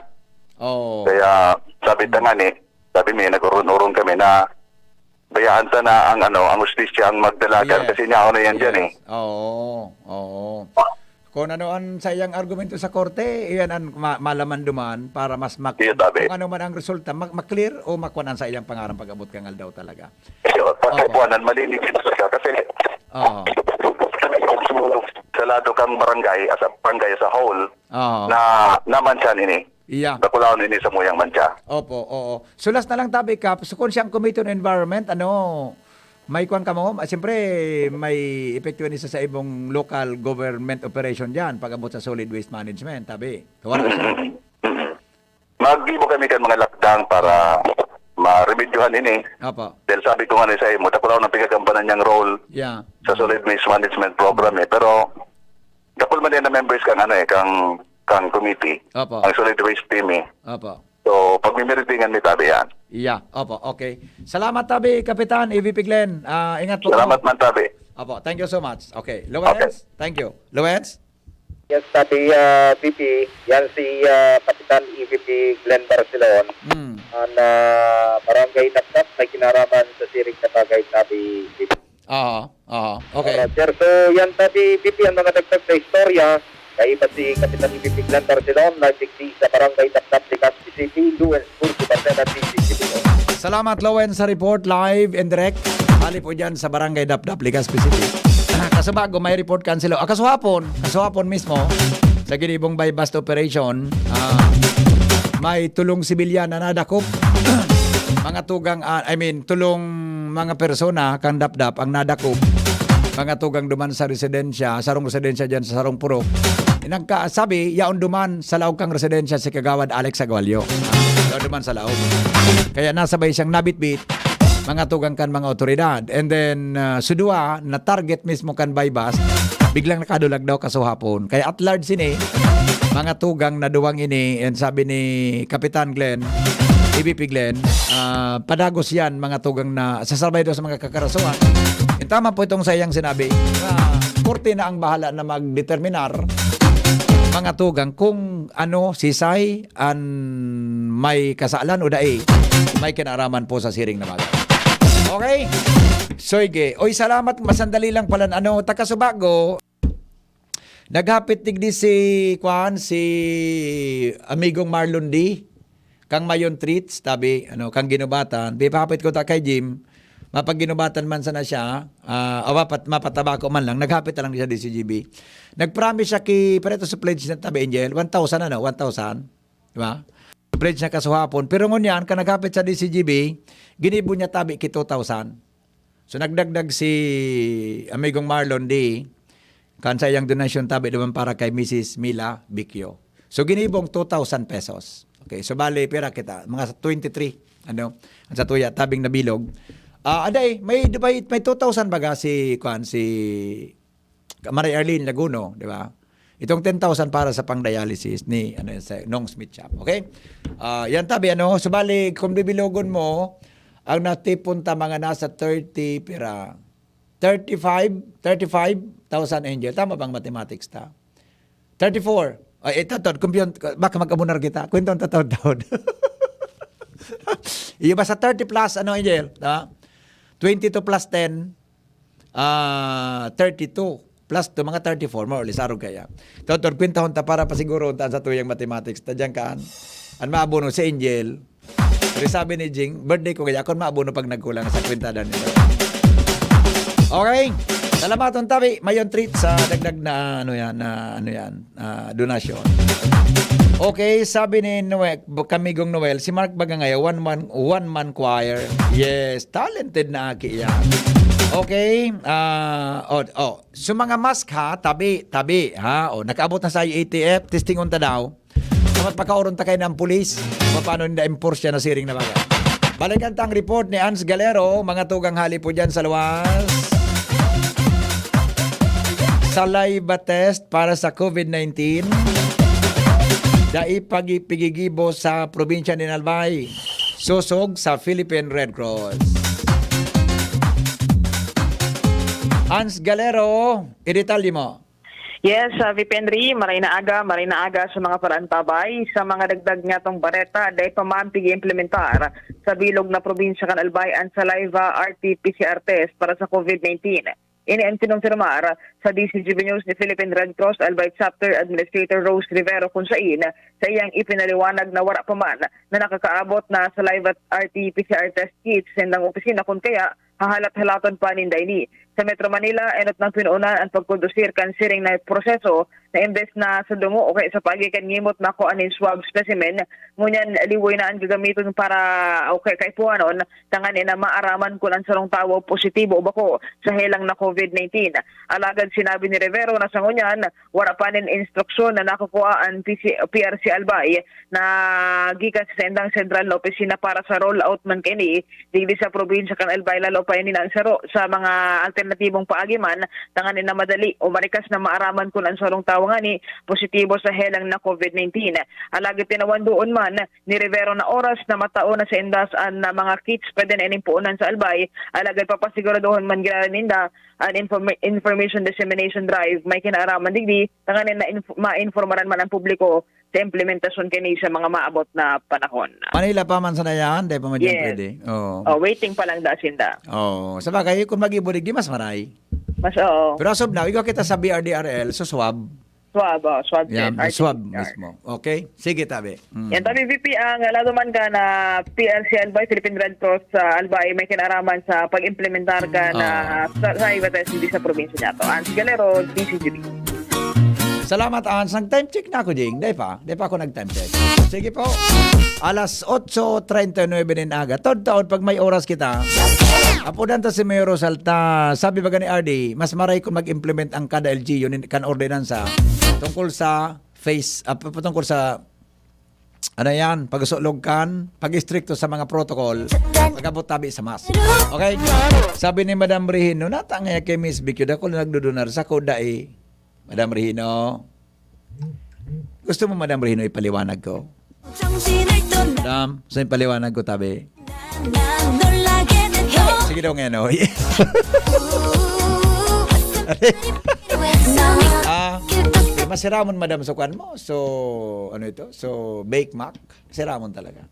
Oo. Kaya, sabi ta nga ni, sabi mi, nag-uron-uron kami na bayaan ta na ang, ano, ang hustisya ang magdalagan Yes. kasi niya ako na yan dyan eh. Yes. Oo. Oo. Kung ano ang sa iyang argumento sa korte, iyan ang ma-, malaman duman para mas mak-, Iyo, tabi. kung ano man ang resulta, ma-, ma-clear o makuha ang sa iyang pangarang pag-abot kang aldaw talaga. Iyo, Opo. pagkapuanan, malinis ito siya kasi Oo. sa lado kang barangay, as a barangay as a whole, Oo. na naman siya nini. Iya. Dakulaon ini sa muyang man siya. Opo, oo. So last na lang tabi, Kap. So kung siyang Committee on Environment, ano, may kwan ka mo? Ah, siyempre, may epekto yan isa sa ibong local government operation dyan pag-abot sa solid waste management, tabi. Kawala siya. Maggibo kami kan mga lakdang para maremedyohan ini. Opo. Dahil sabi ko nga ni sa imo, dakulaw ng pigagampanan niyang role Yeah. sa solid waste management program eh. Pero dakul man din na members kang ano eh, kang, kang committee, Opo. ang solid waste team eh. Opo. So, pagmimiritingan mi tabi yan. Yeah. Opo. Okay. Salamat tabi, Kapitan, E V P Glenn. Ah, ingat po Salamat kayo. man tabi. Opo. Thank you so much. Okay. Lawrence, Okay. thank you. Lawrence? Yes, sabi, ah, V P, yan si, ah, Kapitan E V P Glenn Barcelon. Mm. Ang, ah, Barangay Napnap may kinaraman sa siring na bagay, sabi, V P. Oo, oo. Okay. Alright, sir. So, yan, sabi, V P, ang mga dagdag na istorya, kaiba si Kapitan E V P Glenn Barcelon, nagdigdi sa Barangay Napnap, Legazpi City, Lawrence Burgo, Barcena, T V C P. Salamat, Lowen, sa report, live and direct. Hali po dyan sa Barangay Dapdap, Legazpi City. Kasubago, may report kan sila. Ah, kasuhapon, kasuhapon mismo, sa ginibong buy-bust operation, ah, may tulong sibilyan na nadakop. Mga tugang, ah, I mean, tulong mga persona kan Dapdap ang nadakop. Mga tugang duman sa residensya, sarong residensya dyan sa sarong purok. Nagka-, sabi, yaon duman sa laog kang residensya si Kagawad Alex Agualyo. Yaon duman sa laog. Kaya nasabay siyang nabitbit, mga tugang kan mga otoridad. And then, ah, sa duwa, na-target mismo kan buy-bust, biglang nakadulag daw kasuhapon. Kaya at large ini, mga tugang na duwang ini, and sabi ni Kapitan Glenn, E V P Glenn, ah, padagos yan, mga tugang na sasabay daw sa mga kakarasuhan. And tama po itong sa iyang sinabi, na korte na ang bahala na magdeterminar, mga tugang, kung ano, sisay, an may kasalan o dai, may kinaraman po sa siring na bagay. Okay? Sige. Oy, salamat. Masandali lang pala. Ano, taga Subago, naghapit digdi si, kwan, si amigong Marlon D. Kang Mayon Treats, tabi, ano, kang Ginubatan. Pipahapit ko ta kay Jim. Mapagginubatan man sana siya, ah, o mapat-, mapatabako man lang, naghapit na lang siya di si G B. Nag-promise siya ki, pero ito sa pledge na tabi, Angel, one thousand ano, one thousand. Di ba? Pledge na kasuhapon. Pero ngunyan, ka naghapit sa D C G B, ginibo niya tabi ki two thousand. So, nagdagdag si Amigong Marlon di kan sa iyang donasyon tabi naman para kay Missus Mila Bicchio. So, ginibong two thousand pesos. Okay, so bali, pira kita? Mga twenty-three, ano, ang sa tuya, tabing nabilog. Ah, aday, may, may, may two thousand baga si, kwan, si Maria Arlene Laguno, di ba? Itong ten thousand para sa pang-dialysis ni, ano, sa Nong Smith Shop. Okay? Ah, yan tabi, ano? Subali, kung bibilogon mo, ang natipon ta mga nasa thirty pira. Thirty-five, thirty-five thousand, Angel. Tama bang mathematics ta? Thirty-four. Ay, ito, ito, kumpiyon, baka mag-amunar kita. Kwento ang tataod-taod. Iyo ba sa thirty plus, ano, Angel? Ha? Twenty-two plus ten, ah, thirty-two plus two, mga thirty-four, more or less, arog kaya. Totoo, kwentahon ta para pasiguro ta sa tuyang mathematics. Tadyang kaan, an maabono si Angel. Pero sabi ni Jing, birthday ko kaya, akon maabono pag nagkulang sa kwentadan nito. Okay. Salamaton tabi, mayon treat sa dagdag na, ano yan, na, ano yan, ah, donasyon. Okay, sabi ni Noel, kamigong Noel, si Mark Bagangaya, one man, one man choir. Yes, talented na aki yan. Okay, ah, oh, oh. So, mga mask ha, tabi, tabi ha. Oh, nakaabot na sa A T F, testing unta daw. Dapat pakaoron ta kayo ng pulis. Paano ninda enforce yan na siring na bagay? Balikan ta ang report ni Ans Galero, mga tugang hali po dyan sa luwas. Saliva test para sa COVID nineteen. Dai pagi-, pigigibo sa probinsya ni Albay. Susog sa Philippine Red Cross. Ans Galero, idetalye mo. Yes, uh, V P Henry, maray na aga, maray na aga sa mga paraantabay. Sa mga dagdag niyatong bareta, dai pa man pig-iimplementar sa bilog na probinsya kan Albay ang saliva R T P C R test para sa COVID nineteen. Ini ang kinumpirmar sa D C G B News ni Philippine Red Cross Albay Chapter Administrator Rose Rivero, kun sain sa iyang ipinaliwanag na wara pa man na nakakaabot na saliva R T P C R test kits sa indang opisina, kun kaya hahalat-halaton pa ninda ini. Sa Metro Manila, enot nang pinuunan ang pagkondusir kan siring na proseso na imbes na sa dumo o kaya sa paagi kan ngimot makua nin swab specimen, ngunyan liwoy na an gagamiton para o kaya kaipuhanon tanganing na maaraman kun an sarong tawo positibo o bako sa helang na COVID nineteen. Alagad sinabi ni Rivero na sa ngunyan, wara pa nin instruksyon na nakukua an P C, P R C Albay na gikan sa saindang sentral na opisina para sa rollout man kaini digdi sa probinsya kan Albay, lalo pa ini na ang saro sa mga alternatibong paagi man tanganing na madali o marikas na maaraman kun an sarong tawo ngani positibo sa helang na COVID nineteen. Alagad tinawan doon man ni Rivero na oras na matao na sa indas an na mga kits pwede na ining puunan sa Albay, alagad papasiguraduhon man giraray ninda an informa- information dissemination drive may kinaaraman digdi tanganing na inf- mainformaran man ang publiko sa implementasyon kini sa mga maabot na panahon. Manila pa man sana yan, dahil pa man dyan Yes. pwede. Oo. Oh, waiting pa lang da sinda. Oo. Sa bagay, kung mag-ibulig, di mas maray. Mas oo. Pero as of now, igwa kita sa B R D R L, so swab. Swab, oh, swab Yan, test, swab R T P C R. mismo. Okay? Sige, tabi. Mm. Yan, tabi V P, ang lado man ka na P R C Albay, Philippine Red Cross sa Albay, may kinaraman sa pag-implementar ka na Ah. sa, sa iba tayo hindi sa probinsya niya to. Ans Galero, D C G B. Salamat, Ans. Nag-time check na ako, Jing. Di pa? Di pa ako nag-time check. Sige po. Alas otso treinta y nueve nin aga. Taon-taon, pag may oras kita, apudan ta si Mayor Rosalta. Sabi ba ni R D, mas maray kung mag-implement ang kada L G U nin kan ordinansa tungkol sa face, ah, tungkol sa, ano yan, pagsulog kan, pag-istrikto sa mga protocol, pag-abot tabi sa mask. Okay? Sabi ni Madam Regino, nata nga kay Miss Bicud, ako lang nagdudunar sa ko, dai. Madam Regino, gusto mo, Madam Regino, ipaliwanag ko? Madam, sa ipaliwanag ko, tabi. Sige daw ngayon, oh. Ah, masiramon, Madam, sa kwan mo. So, ano ito? So, bake mac. Masiramon talaga.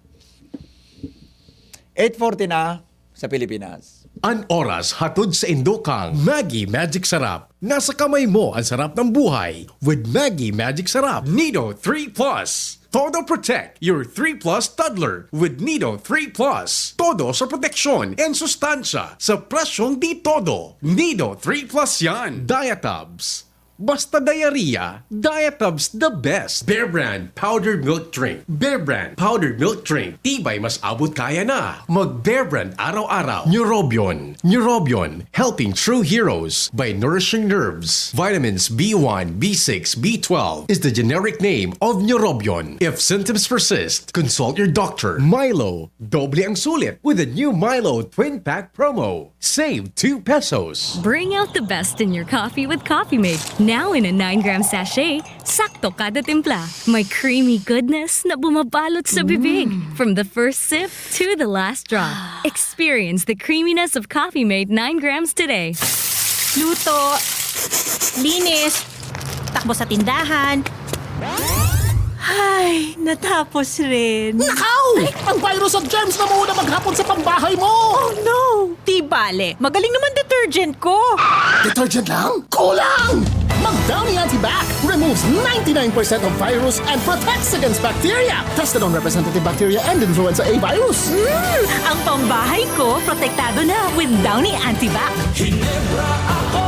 Eight forty na sa Pilipinas. An oras hatod sa indo kang Maggi Magic Sarap. Nasa kamay mo ang sarap ng buhay with Maggi Magic Sarap. Nido three plus. Todo protect your three plus toddler with Nido three plus. Todo sa proteksyon and sustansya sa presyong di todo. Nido three plus yan. Diatabs. Basta diarrhea, Diatabs the best. Bear Brand Powdered Milk Drink. Bear Brand Powdered Milk Drink. Tibay mas abot kaya na. Mag Bear Brand araw-araw. Neurobion. Neurobion. Helping true heroes by nourishing nerves. Vitamins B one, B six, B twelve is the generic name of Neurobion. If symptoms persist, consult your doctor. Milo. Doble ang sulit with the new Milo Twin Pack promo. Save two pesos. Bring out the best in your coffee with Coffee Mate. Now in a nine gram sachet, sakto kada timpla. May creamy goodness na bumabalot sa bibig. From the first sip to the last drop. Experience the creaminess of Coffee Mate nine grams today. Luto, linis, takbo sa tindahan. Ay, natapos rin. Nakaw! Ang virus at germs na muna maghapon sa pambahay mo! Oh no! Di bale, magaling naman detergent ko. Detergent lang? Kulang! Mag Downy Antibac removes ninety-nine percent of virus and protects against bacteria. Tested on representative bacteria and influenza A virus. Mm, ang pambahay ko, protektado na with Downy Antibac. Hinebra ako,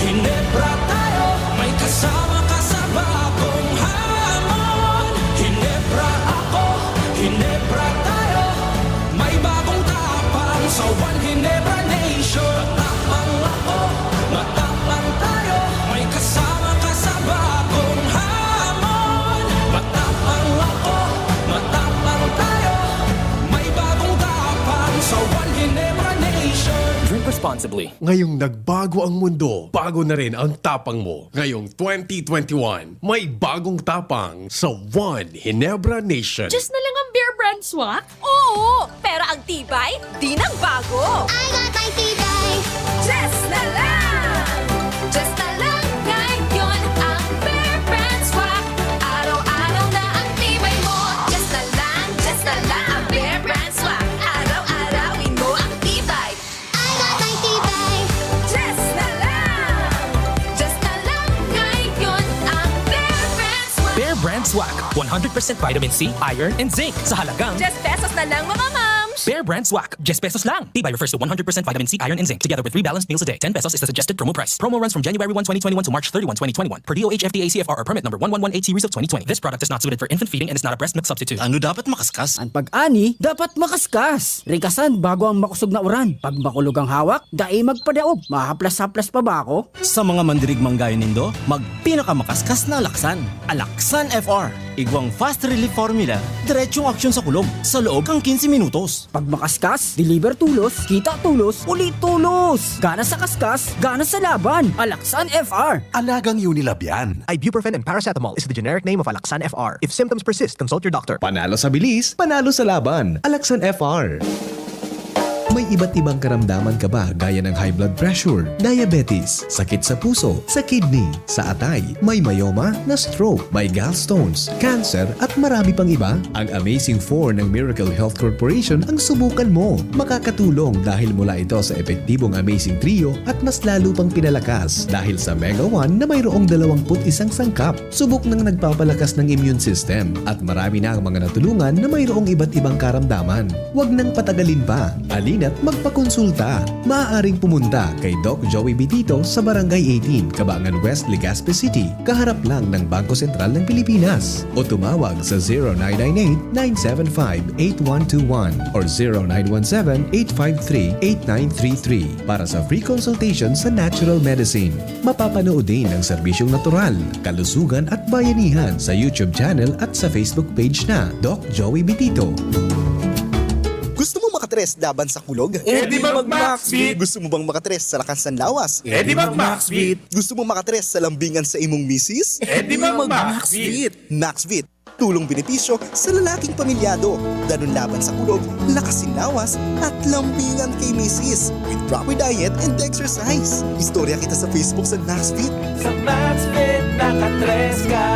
Hinebra tayo, may kasama ka sa bagong hamon. Hinebra ako, Hinebra tayo, may bagong tapang sa One Hinebra Nation. Matapang ako, matapang tayo, may kasama ka sa bagong hamon. Matapang ako, matapang tayo, may bagong tapang sa One Hinebra Nation. Drink responsibly. Ngayong nagbago ang mundo, bago na rin ang tapang mo. Ngayong twenty twenty-one, may bagong tapang sa One Hinebra Nation. Diyos na lang ang Bear Brand Swak? Oo, pero ang tibay, di nagbago. I got my tibay. Diyos na lang! Diyos na lang ngayon ang Bear Brand Swak. Araw-araw na ang tibay mo. Diyos na lang, Diyos na lang ang Bear Brand Swak. Araw-arawin mo ang tibay. I got my tibay. Diyos na lang! Diyos na lang ngayon ang Bear Brand Swak. Bear Brand Swak, one hundred percent vitamin C, iron, and zinc sa halagang Diyes pesos na lang, mga mams! Bear Brand Swak, diyes pesos lang. Tibay refers to one hundred percent vitamin C, iron, and zinc, together with three balanced meals a day. Ten pesos is the suggested promo price. Promo runs from January one, twenty twenty-one to March thirty-one, twenty twenty-one, per D O H F D A C F R or permit number one one one eight series of twenty twenty. This product is not suited for infant feeding and is not a breast milk substitute. Ano dapat makaskas? An pag-ani dapat makaskas. Rikasan bago ang makosog na uran. Pag makulog ang hawak, dai magpadaog. Mahaplas-haplas pa ba ako? Sa mga mandirigmang gayo nindo, magpinakamakaskas na alaksan. Alaksan F R. Igwang fast relief formula, diretsong aksyon sa kulog, sa loob kan quince minutos. Pag makaskas, deliver tolos, kita tolos, uli tolos! Gana sa kaskas, gana sa laban! Alaksan F R! Alagang Unilab yan. Ibuprofen and paracetamol is the generic name of Alaxan F R. If symptoms persist, consult your doctor. Panalo sa bilis, panalo sa laban. Alaxan F R. May iba't ibang karamdaman ka ba, gaya ng high blood pressure, diabetes, sakit sa puso, sa kidney, sa atay, may myoma, na-stroke, may gallstones, cancer, at marami pang iba? Ang Amazing Four ng Miracle Health Corporation ang subukan mo. Makakatulong dahil mula ito sa epektibong Amazing Trio at mas lalo pang pinalakas dahil sa Mega One na mayroong dalawampu't isang sangkap. Subok nang nagpapalakas ng immune system at marami na ang mga natulungan na mayroong iba't ibang karamdaman. Huwag nang patagalin pa. Halina't magpakonsulta. Maaaring pumunta kay Doc Joey Bitito sa Barangay eighteen, Kabangan West, Legazpi City, kaharap lang ng Bangko Sentral ng Pilipinas. O tumawag sa zero nine nine eight, nine seven five, eight one two one or zero nine one seven, eight five three, eight nine three three para sa free consultation sa natural medicine. Mapapanood din ang serbisyong natural, kalusugan at bayanihan sa YouTube channel at sa Facebook page na Doc Joey Bitito. Gusto mo makatres laban sa kulog? Eh, di mag-Maxvit! Gusto mo bang makatres sa lakas ng lawas? Eh, di mag-Maxvit! Gusto mo makatres sa lambingan sa imong misis? Eh, di mag-Maxvit! Maxvit, tulong benepisyo sa lalaking pamilyado. Danun laban sa kulog, lakas sin lawas, at lambingan kay misis. With proper diet and exercise. Istorya kita sa Facebook sa Maxvit. Sa Maxvit, nakatres ka!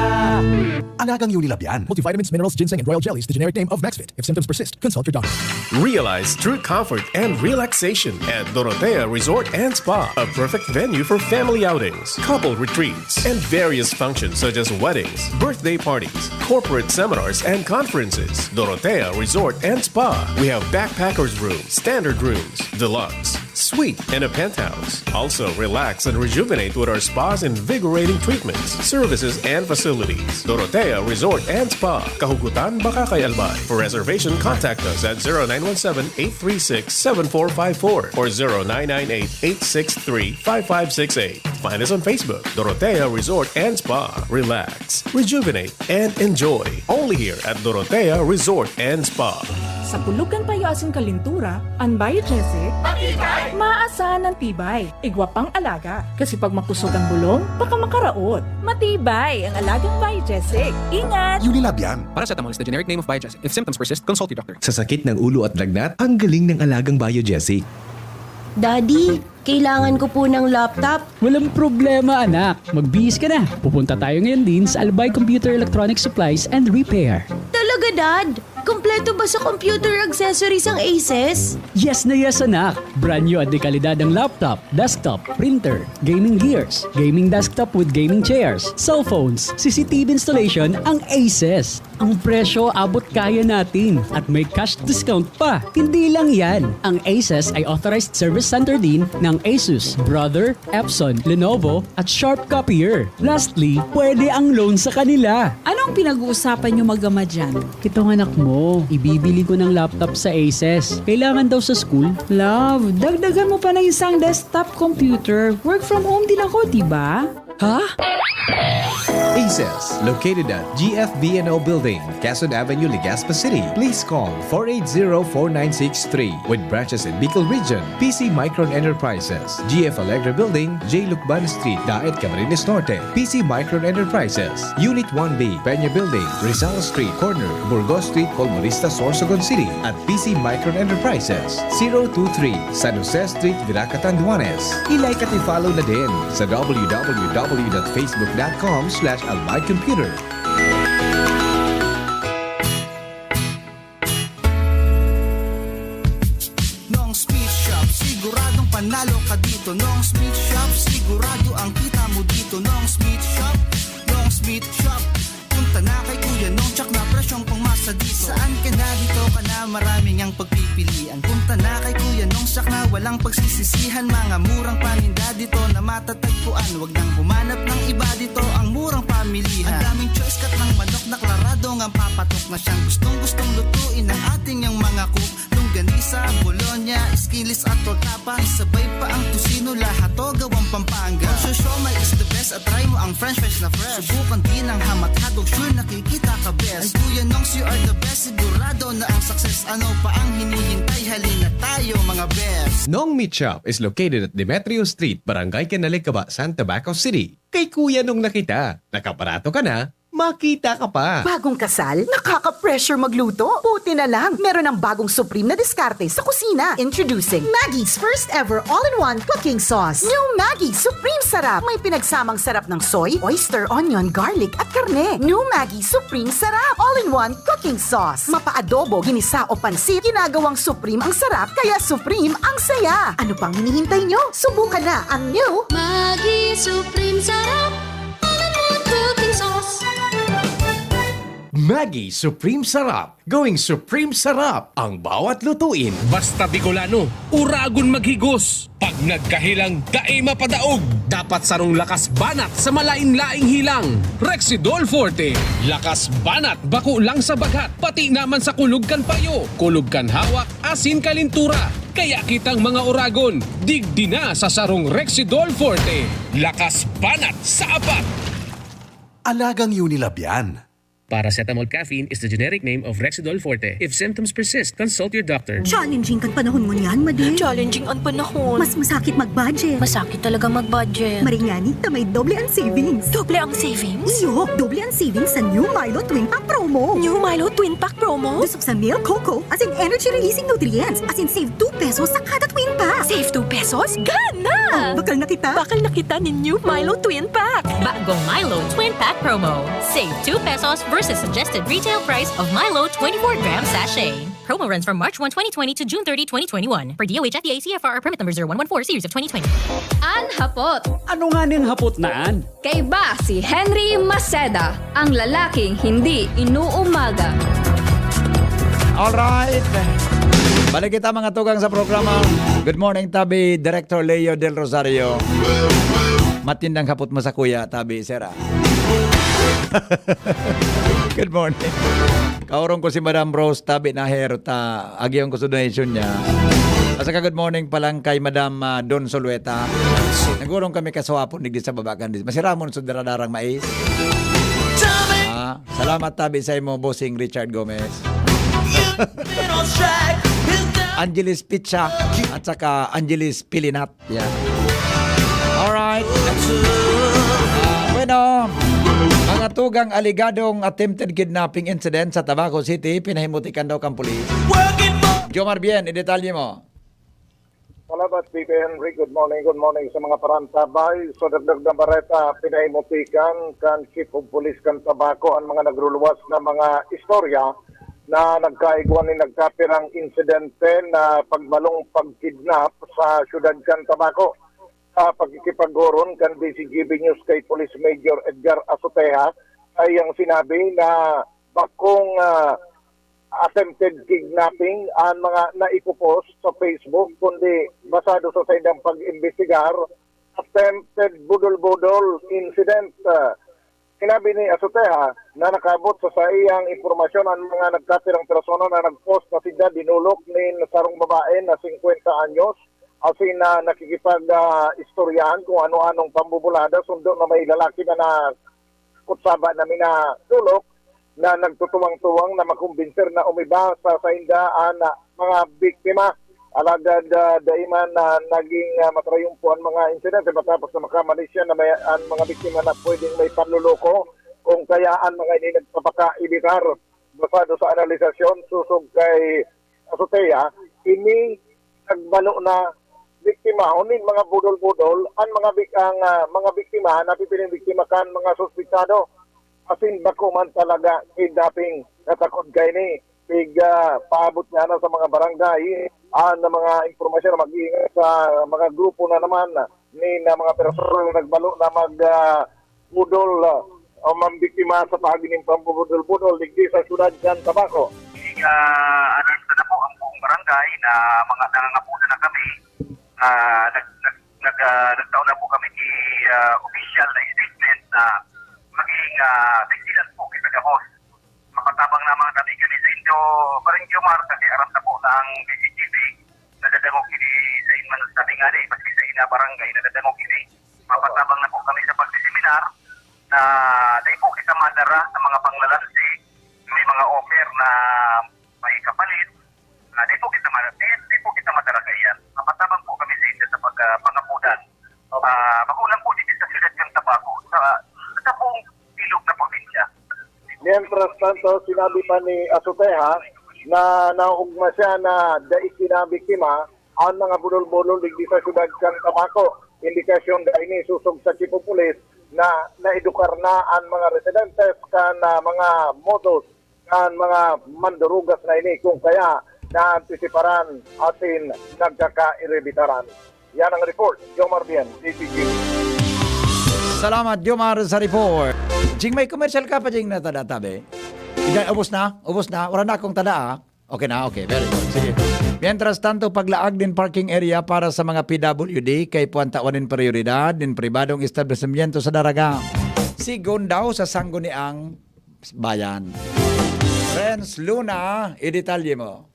Alagang Unilab yan. Multivitamins, minerals, ginseng, and royal jelly is the generic name of Maxvit. If symptoms persist, consult your doctor. Realize true comfort and relaxation at Dorotea Resort and Spa, a perfect venue for family outings, couple retreats, and various functions such as weddings, birthday parties, corporate seminars, and conferences. Dorotea Resort and Spa. We have backpackers room, standard rooms, deluxe, suite, and a penthouse. Also, relax and rejuvenate with our spa's invigorating treatments, services, and facilities. Dorotea Resort and Spa, Kahugutan, Bacacay, Albay. For reservation, contact us at zero nine one seven, eight three six, seven four five four or zero nine nine eight, eight six three, five five six eight. Find us on Facebook, Dorotea Resort and Spa. Relax, rejuvenate, and enjoy. Only here at Dorotea Resort and Spa. Sa kulog kan payo asin kalintura, an Biogesic, matibay! Maasahan an tibay. Igwa pang alaga. Kasi pag makusog ang bulong, baka makaraot. Matibay ang alagang Biogesic. Ingat! Unilab yan. Paracetamol is the generic name of Biogesic. If symptoms persist, consult your doctor. Sa sakit ng ulo at lagnat, ang galing ng alagang Biogesic. Daddy, kailangan ko po ng laptop. Walang problema, anak. Magbihis ka na. Pupunta tayo ngayon din sa Albay Computer Electronic Supplies and Repair. Talaga, Dad? Kompleto ba sa computer accessories ang Aces? Yes na yes, anak. Brand new at de kalidad ang laptop, desktop, printer, gaming gears, gaming desktop with gaming chairs, cellphones, C C T V installation ang Aces. Ang presyo abot kaya natin at may cash discount pa. Hindi lang yan, ang Aces ay authorized service center din ng Asus, Brother, Epson, Lenovo at Sharp Copier. Lastly, pwede ang loan sa kanila. Anong pinag-uusapan nyo mag-ama dyan? Itong anak mo, ibibili ko ng laptop sa Aces. Kailangan daw sa school. Love, dagdagan mo pa ng isang desktop computer. Work from home din ako, di ba? Ha? Aces, located at G F B and O Building, Quezon Avenue, Legazpi City. Please call four eight zero, four nine six three. With branches in Bicol Region, P C Micron Enterprises, G F Alegre Building, J Lucban Street, Daet, Camarines Norte. P C Micron Enterprises, Unit one B, Peña Building, Rizal Street, corner, Burgos Street, Colmonista, Sorsogon City. At P C Micron Enterprises, zero two three, San Jose Street, Virac, Catanduanes. I-like at i-follow na din sa w w w dot facebook dot com slash albay computer. Nong's Meat Shop, siguradong panalo ka dito. Nong's Meat Shop, sigurado ang kita mo dito. Nong's Meat Shop, Nong's Meat Shop. Punta na kay Kuya Nong, tsak na presyong pangmasa dito. Saan ka na, dito ka na, marami ngang pagpipilian. Punta na kay Kuya Nong, tsak na walang pagsisisihan. Mga murang paninda dito na matatagpuan. Wag nang humanap ng iba dito, ang murang pamilihan. Ang daming choice, cut ng manok na klarado ngang papatok na siyang gustong-gustong lutuin ng ating yang mga cook. Longganisa, bologna, skinless at tortapa. Isabay pa ang tocino, lahat to gawang Pampanga. Ang siomai is the best at try mo ang french fries na fresh. Subukan din ang hamat hotdog, sure nakikita ka best. Ang Kuya Nongs, you are the best, sigurado na ang success. Ano pa ang hinihintay? Halina tayo, mga best. Nong Meat Shop is located at Demetrio Street, Barangay Canalicaba, San Tabaco City. Kay Kuya Nong na kita. Nakabarato ka na, makita ka pa. Bagong kasal? Nakaka-pressure magluto? Buti na lang, meron ng bagong supreme na diskarte sa kusina. Introducing Maggie's first ever all-in-one cooking sauce. New Maggi Supreme Sarap. May pinagsamang sarap ng soy, oyster, onion, garlic at karne. New Maggi Supreme Sarap. All-in-one cooking sauce. Mapa-adobo, ginisa o pansit, ginagawang supreme ang sarap, kaya supreme ang saya. Ano pang hinihintay nyo? Subukan na ang new Maggi Supreme Sarap. All-in-one cooking sauce. Maggi Supreme Sarap. Gawing Supreme Sarap ang bawat lutuin. Basta Bicolano, uragon maghigos. Pag nagkahilang, dai mapadaog. Dapat sarong lakas banat sa malain-laing hilang. Rexidol Forte. Lakas banat bako lang sa baghat, pati naman sa kulog kan payo, kulog kan hawak, asin kalintura. Kaya kitang mga uragon, digdi na sa sarong Rexidol Forte. Lakas banat sa apat. Alagang Unilab yan. Paracetamol caffeine is the generic name of Rexidol Forte. If symptoms persist, consult your doctor. Challenging kan panahon ngunyan, Madi. Challenging ang panahon. Mas masakit mag-budget. Masakit talaga mag-budget. Maringani ta may doble ang savings. Doble ang savings? Iyo, doble ang savings sa New Milo Twin Pack Promo. New Milo Twin Pack Promo? Busog sa milk, cocoa, as in energy-releasing nutrients, as in save two pesos sa kada twin pack. Save two pesos? Gana! Oh, bakal na kita. Bakal na kita nin New Milo Twin Pack. Bagong Milo Twin Pack Promo. Save two pesos versus suggested retail price of Milo twenty-four gram sachet. Promo runs from March one, twenty twenty to June thirty, twenty twenty-one. Per D O H F D A C F R permit number zero one one four series of twenty twenty. An hapot. Ano nga ning hapot na an? Kaiba si Henry Maceda, ang lalaking hindi inuumaga. Alright. Balik kita mga tugang sa programa. Good morning, tabi Director Leo Del Rosario. Matindang hapot mo sa kuya, tabi, sir, ah. Good morning. Kaurong ko si Madam Rose, tabi na hair, ta agiyon ko sa donation niya. Asa ka good morning pa lang kay Madam ah, Don Solueta. Nagurong kami kaswapon digdi sa baba kan. Masiramon sa daradarang mais. Ah, salamat tabi sa imo, Bossing Richard Gomez. Angeles Pizza at saka Angeles Pilinat. Yeah. Alright. Ah, bueno, mga tugang aligadong attempted kidnapping incident sa Tabaco City, pinahimuti kan daw kan pulis. Jomar Bien, idetalye mo. Salamat, P P Henry. Good morning, good morning sa mga parantabay. Sa dagdag na bareta, pinaimutikan kan Chief of Police kan Tabaco ang mga nagruluwas na mga istorya na nagkaigwa nin nagkapirang insidente na pagmalong pagkidnap sa siyudad kan Tabaco. Sa pakikipaghoron kan D Z G B News kay Police Major Edgar Azoteja, ay ang sinabi na bakong, ah, attempted kidnapping an mga naipopost sa Facebook, kundi basado sa saindang pag-imbestigar, attempted budol-budol incident. Ah, sinabi ni Azoteja na nakaabot sa saiyang impormasyon ang mga nagkapirang persona na nag-post na sila dinulok nin sarong babae na singkwenta anyos, asin na nakikipag, ah, istoryahan kung ano-anong pambubulada, sundo na may lalaki na na kutsaba na minadulok na nagtutuwang-tuwang na makumbinser na umiba sa sainda an, ah, mga biktima. Alagad, ah, dai man, ah, naging, ah, matrayumpo an mga insidente matapos na makamali siya na may, an mga biktima na pwedeng may panloloko kung kaya an mga ini nagpapakaibitar. Basado sa analisasyon, susog kay Azotea, ini nagbalo na biktima, nin mga budol-budol, ang mga bik-, ang, ah, mga biktima, napipiling biktima kan mga suspetsado. Asin bako man talaga kidnapping, natakod kaini. Tig, ah, paabot niya na sa mga barangay, ah, na mga impormasyon na mag-iingat sa mga grupo na naman ni na mga persona na nagbalo na mag, ah, budol, ah, o mambiktima sa paagi nin pambubudol-budol digdi sa siyudad kan Tabaco. Ah, alerta na po ang buong barangay na mga nangangapunan na kami. Ah, nag-, nag-, nag-, ah, nagtao na po kami ni, ah, official na statement na maging, ah, vigilant po kita gabos. Mapatabang lamang kami kami sa inyo, Pareng Jomar, kasi aram na po na ang B C G B nadadangog ini sa inman sa tingani, maski sa ina barangay, nadadangog ini. Mapatabang na po kami sa pagsiseminar na dai po kita madara sa mga panglalansi, may mga offer na may kapalit, ah, dai po kita ma-, dai, dai po kita madara kaiyan. Mapatabang po kami sa inyo sa pag-, ah, pangapudan. Ah, magulang po dito sa siyudad ng Tabaco, sa, sa buong ilog na probinsya. Mientras tanto, sinabi pa ni Azoteja na naugma siya na dai kinabiktima ang mga bulol-bulol digdi sa siyudad kan Tabaco. Indikasyon da ini susog sa Chief of Police na naedukar na ang mga residentes kan, ah, mga modus kan mga mandurugas na ini, kung kaya naantisiparan asin nagkakairibitaran. Yan ang report, Jomar Bien, D T G. Salamat, Jomar, sa report. Jing, may commercial ka pa, Jing, na tada, tabi? Ida, ubos na? Ubos na? Wala na akong tada, ah. Okay na, okay. Very good. Sige. Mientras tanto, paglaag din parking area para sa mga P W D kay puwan tawan nin prioridad nin pribadong establishmento sa Daraga. Sigon daw sa Sangguniang Bayan. Renz Luna, idetalye mo.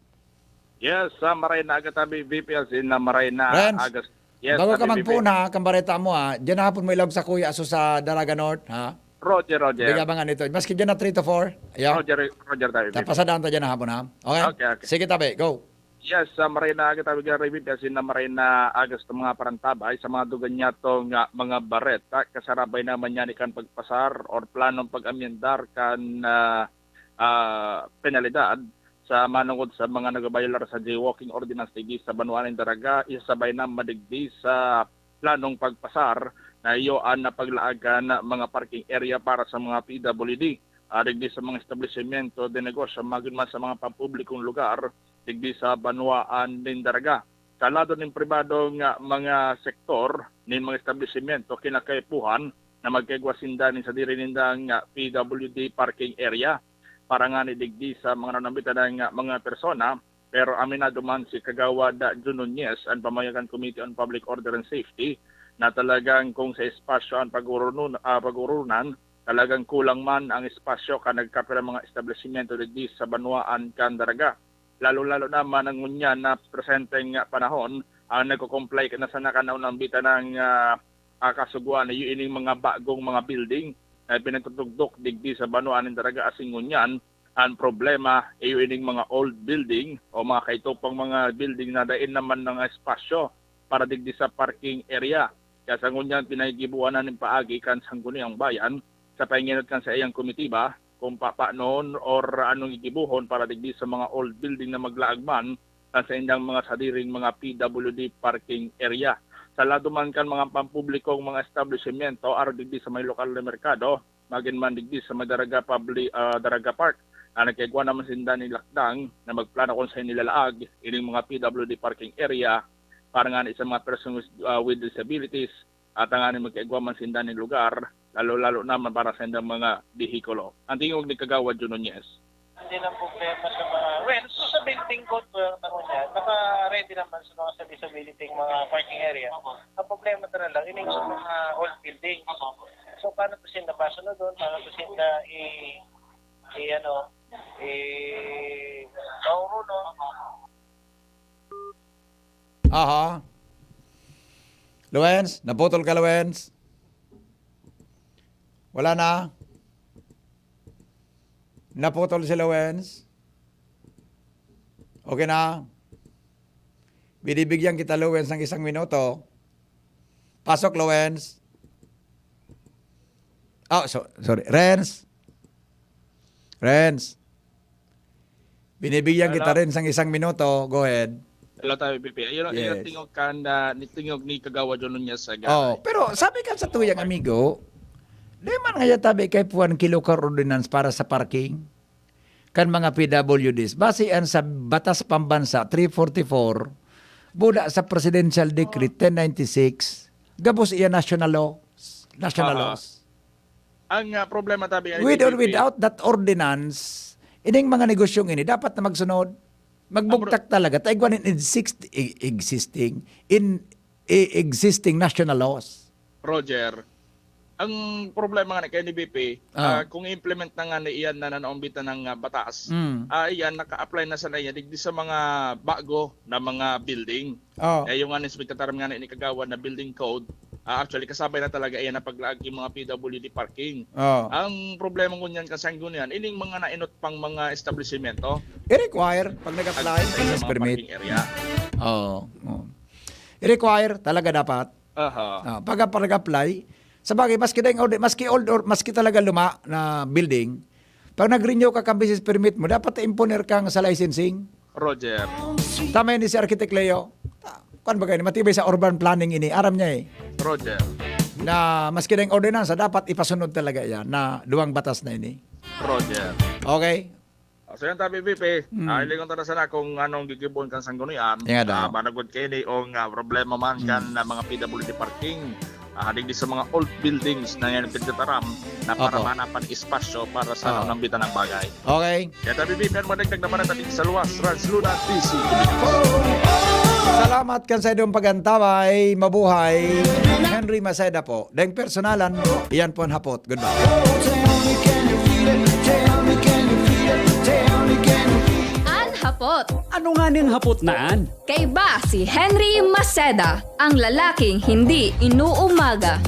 Yes, sa Maray na Aga tabi, V P L C na Maray na Renz, Agas. Yes, bago ka tabi, V P L C. Magpuna, kan bareta mo, ah, diyan na hapon mo ilog sa kuya aso sa Daraga North, ha? Roger, Roger. Bigabangan ito. Maski diyan na three to four. Ayan. Roger, Roger tabi, V P L C. Tapasadaan ta diyan na hapon, ha? Okay? Okay, okay. Sige, tabi. Go. Yes, sa Maray na Aga tabi, Gary, V P L C na Maray na Agas ng mga parantabay sa mga dugan niya tong, ah, mga bareta. Kasarabay naman niya ni kan pagpasar or planong pag-amyendar kan, ah, ah, penalidad sa manungod sa mga nagbabayolar sa jaywalking ordinance digdi sa banwaan nin Daraga, isasabay na madigdi sa planong pagpasar na iyo an napaglaagan mga parking area para sa mga P W D, ah, digdi sa mga establisimyento de negosyo, magin man sa mga pampublikong lugar digdi sa banwaan nin Daraga. Sa lado nin pribadong, ah, mga sektor nin mga establisimyento, kinakaipuhan na magkaigwa sinda nin sadiri nindang, ah, P W D parking area para ngani digdi sa mga nanambitan na mga persona. Pero aminado man si Kagawad Jun Nunez, an pamayagan Committee on Public Order and Safety, na talagang kung sa espasyo an pag-urunon-, ah, pag-urunan, talagang kulang man ang espasyo kan nagkapirang mga establisimyento digdi sa banwaan kan Daraga. Lalo-lalo na man ang ngunyan na presenteng panahon, ang nagko-comply na sana kan naunang bita ng, ah, ah, kasugoan, iyo ining mga bagong mga building na pinatutugdok digdi sa banwaan nin Daraga asin ngunyan, ang problema, iyo ining mga old building o mga kaitopang mga building na dain naman ng espasyo para digdi sa parking area. Kaya sa ngunyan, pinagigibuan na nin paagi kan Sangguniang Bayan sa pahinginot kan saiyang komitiba kung papanon or anong igibuhon para digdi sa mga old building na maglaag man sa indang mga sadiring mga P W D parking area. Sa lado man kan mga pampublikong mga establishmento, arog digdi sa may lokal na merkado, magin man digdi sa may Daraga Publi-, ah, Daraga Park, na nagkaigwa naman sinda ni lakdang na magplano kung saan nilalaag ining mga P W D parking area para nga sa mga persons, ah, with disabilities, at tanganing magkaigwa man sinda nin lugar, lalo-lalo naman para sa indang mga behikulo. Ang tingog ni Kagawad Jun Nunez. Hindi lang problema sa mga, well, so sa building code, uh, tango niya, naka-ready naman sa mga sa disability yung mga parking area. Ang problema talaga, ining sa mga old building. So, paano to sinda pasunod doon? Paano to sinda i-, i-, ano, i-, maurunong? Aha. Lawens, naputol ka, Lawens? Wala na? Naputol si Lawens? Okay na? Binibigyan kita, Lawens, ng isang minuto. Pasok, Lawens. Oh, so, sorry. Renz? Renz? Binibigyan kita Hello? rin ng isang minuto. Go ahead. Hello, Tabi P P. Ayun, ayun, Yes. tingog ka na, ni tingog ni Kagawad Jun Nunez sa Oh, pero sabi ka sa tuyang amigo, di man nga tabi kay puan kilokar ordinance para sa parking kan mga P W Ds. Base yan sa Batas Pambansa three forty-four, buda sa Presidential Decree ten ninety-six, gabos iya national law, national Aha. laws. Ang ah, problema, Tabi, nga ni With or P P, without that ordinance, ining mga negosyong ini dapat na magsunod. Magbugtak talaga. Taigwan in exist, i- existing, in i- existing national laws. Roger, ang problema nga ni kay ni B P, Ah. ah, kung i-implement na nga ni iyan na nanaombitan ng ah, batas, Mm. ah, iyan, naka-apply na sana iyan digdi sa mga bago na mga building. Oh. Eh, yung nga ni pagtataram nga ni Kagawad na building code, ah, actually, kasabay na talaga iyan na paglaag yung mga P W D parking. Oh. Ang problema ngunyan, kasanggo niyan, ining mga nainot pang mga establishmento, I-require pag nag-apply, sa business mga permit. parking area. Oo. oo. I-require talaga dapat. Aha. Ah, pag pag-apply, sa bagay, maski dahil old, maski old or maski talaga luma na building, pag nag-renew ka kang business permit mo, dapat imponer kang sa licensing. Roger. Tama yun si Architect Leo. Ta- Kuan ba kayo? Matibay sa urban planning ini. Aram niya eh. Roger. Na maski dahil ordinansa, dapat ipasunod talaga yan na duwang batas na ini. Roger. Okay? Ah, so yan, Tabi V P, Mm. ah, ilingon ta na sana kung anong gigibon kan sanggunian. Yan nga daw. Ah, managod kaini o nga problema man kan na mga P W D parking, ah, digdi sa mga old buildings na yan pinagtataram na para Opo. mahanapan espasyo para sa Oo. anong bitan ng bagay. Okay? Yan, Tabi V P, ang madagdag na panatag sa luwas, Trans Luna, D C. Salamat kan sa inyong pag-antabay. Mabuhay. Henry Maceda po. Deng personalan, iyan po ang hapot. Goodbye. An hapot. Ano nga ning hapot na an? Kaiba si Henry Maceda, ang lalaking hindi inuumaga.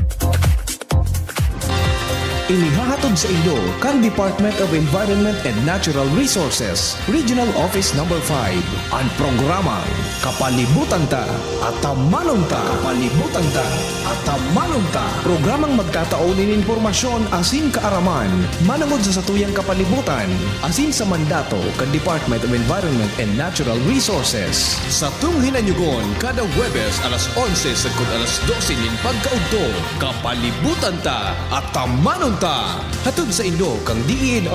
Inihahatod sa inyo kan Department of Environment and Natural Resources, Regional Office Number five, an programang Kapalibutan Ta, Atamanon Ta. Kapalibutan Ta, Atamanon Ta. Programang magtatao nin impormasyon asin kaaraman manongod sa satuyang kapalibutan asin sa mandato kan Department of Environment and Natural Resources. Satong hinanyugon kada Huwebes alas onse sagkod alas dose nin pagkaudto. Kapalibutan Ta, Atamanon Ta. Hatod sa inyo kan D E N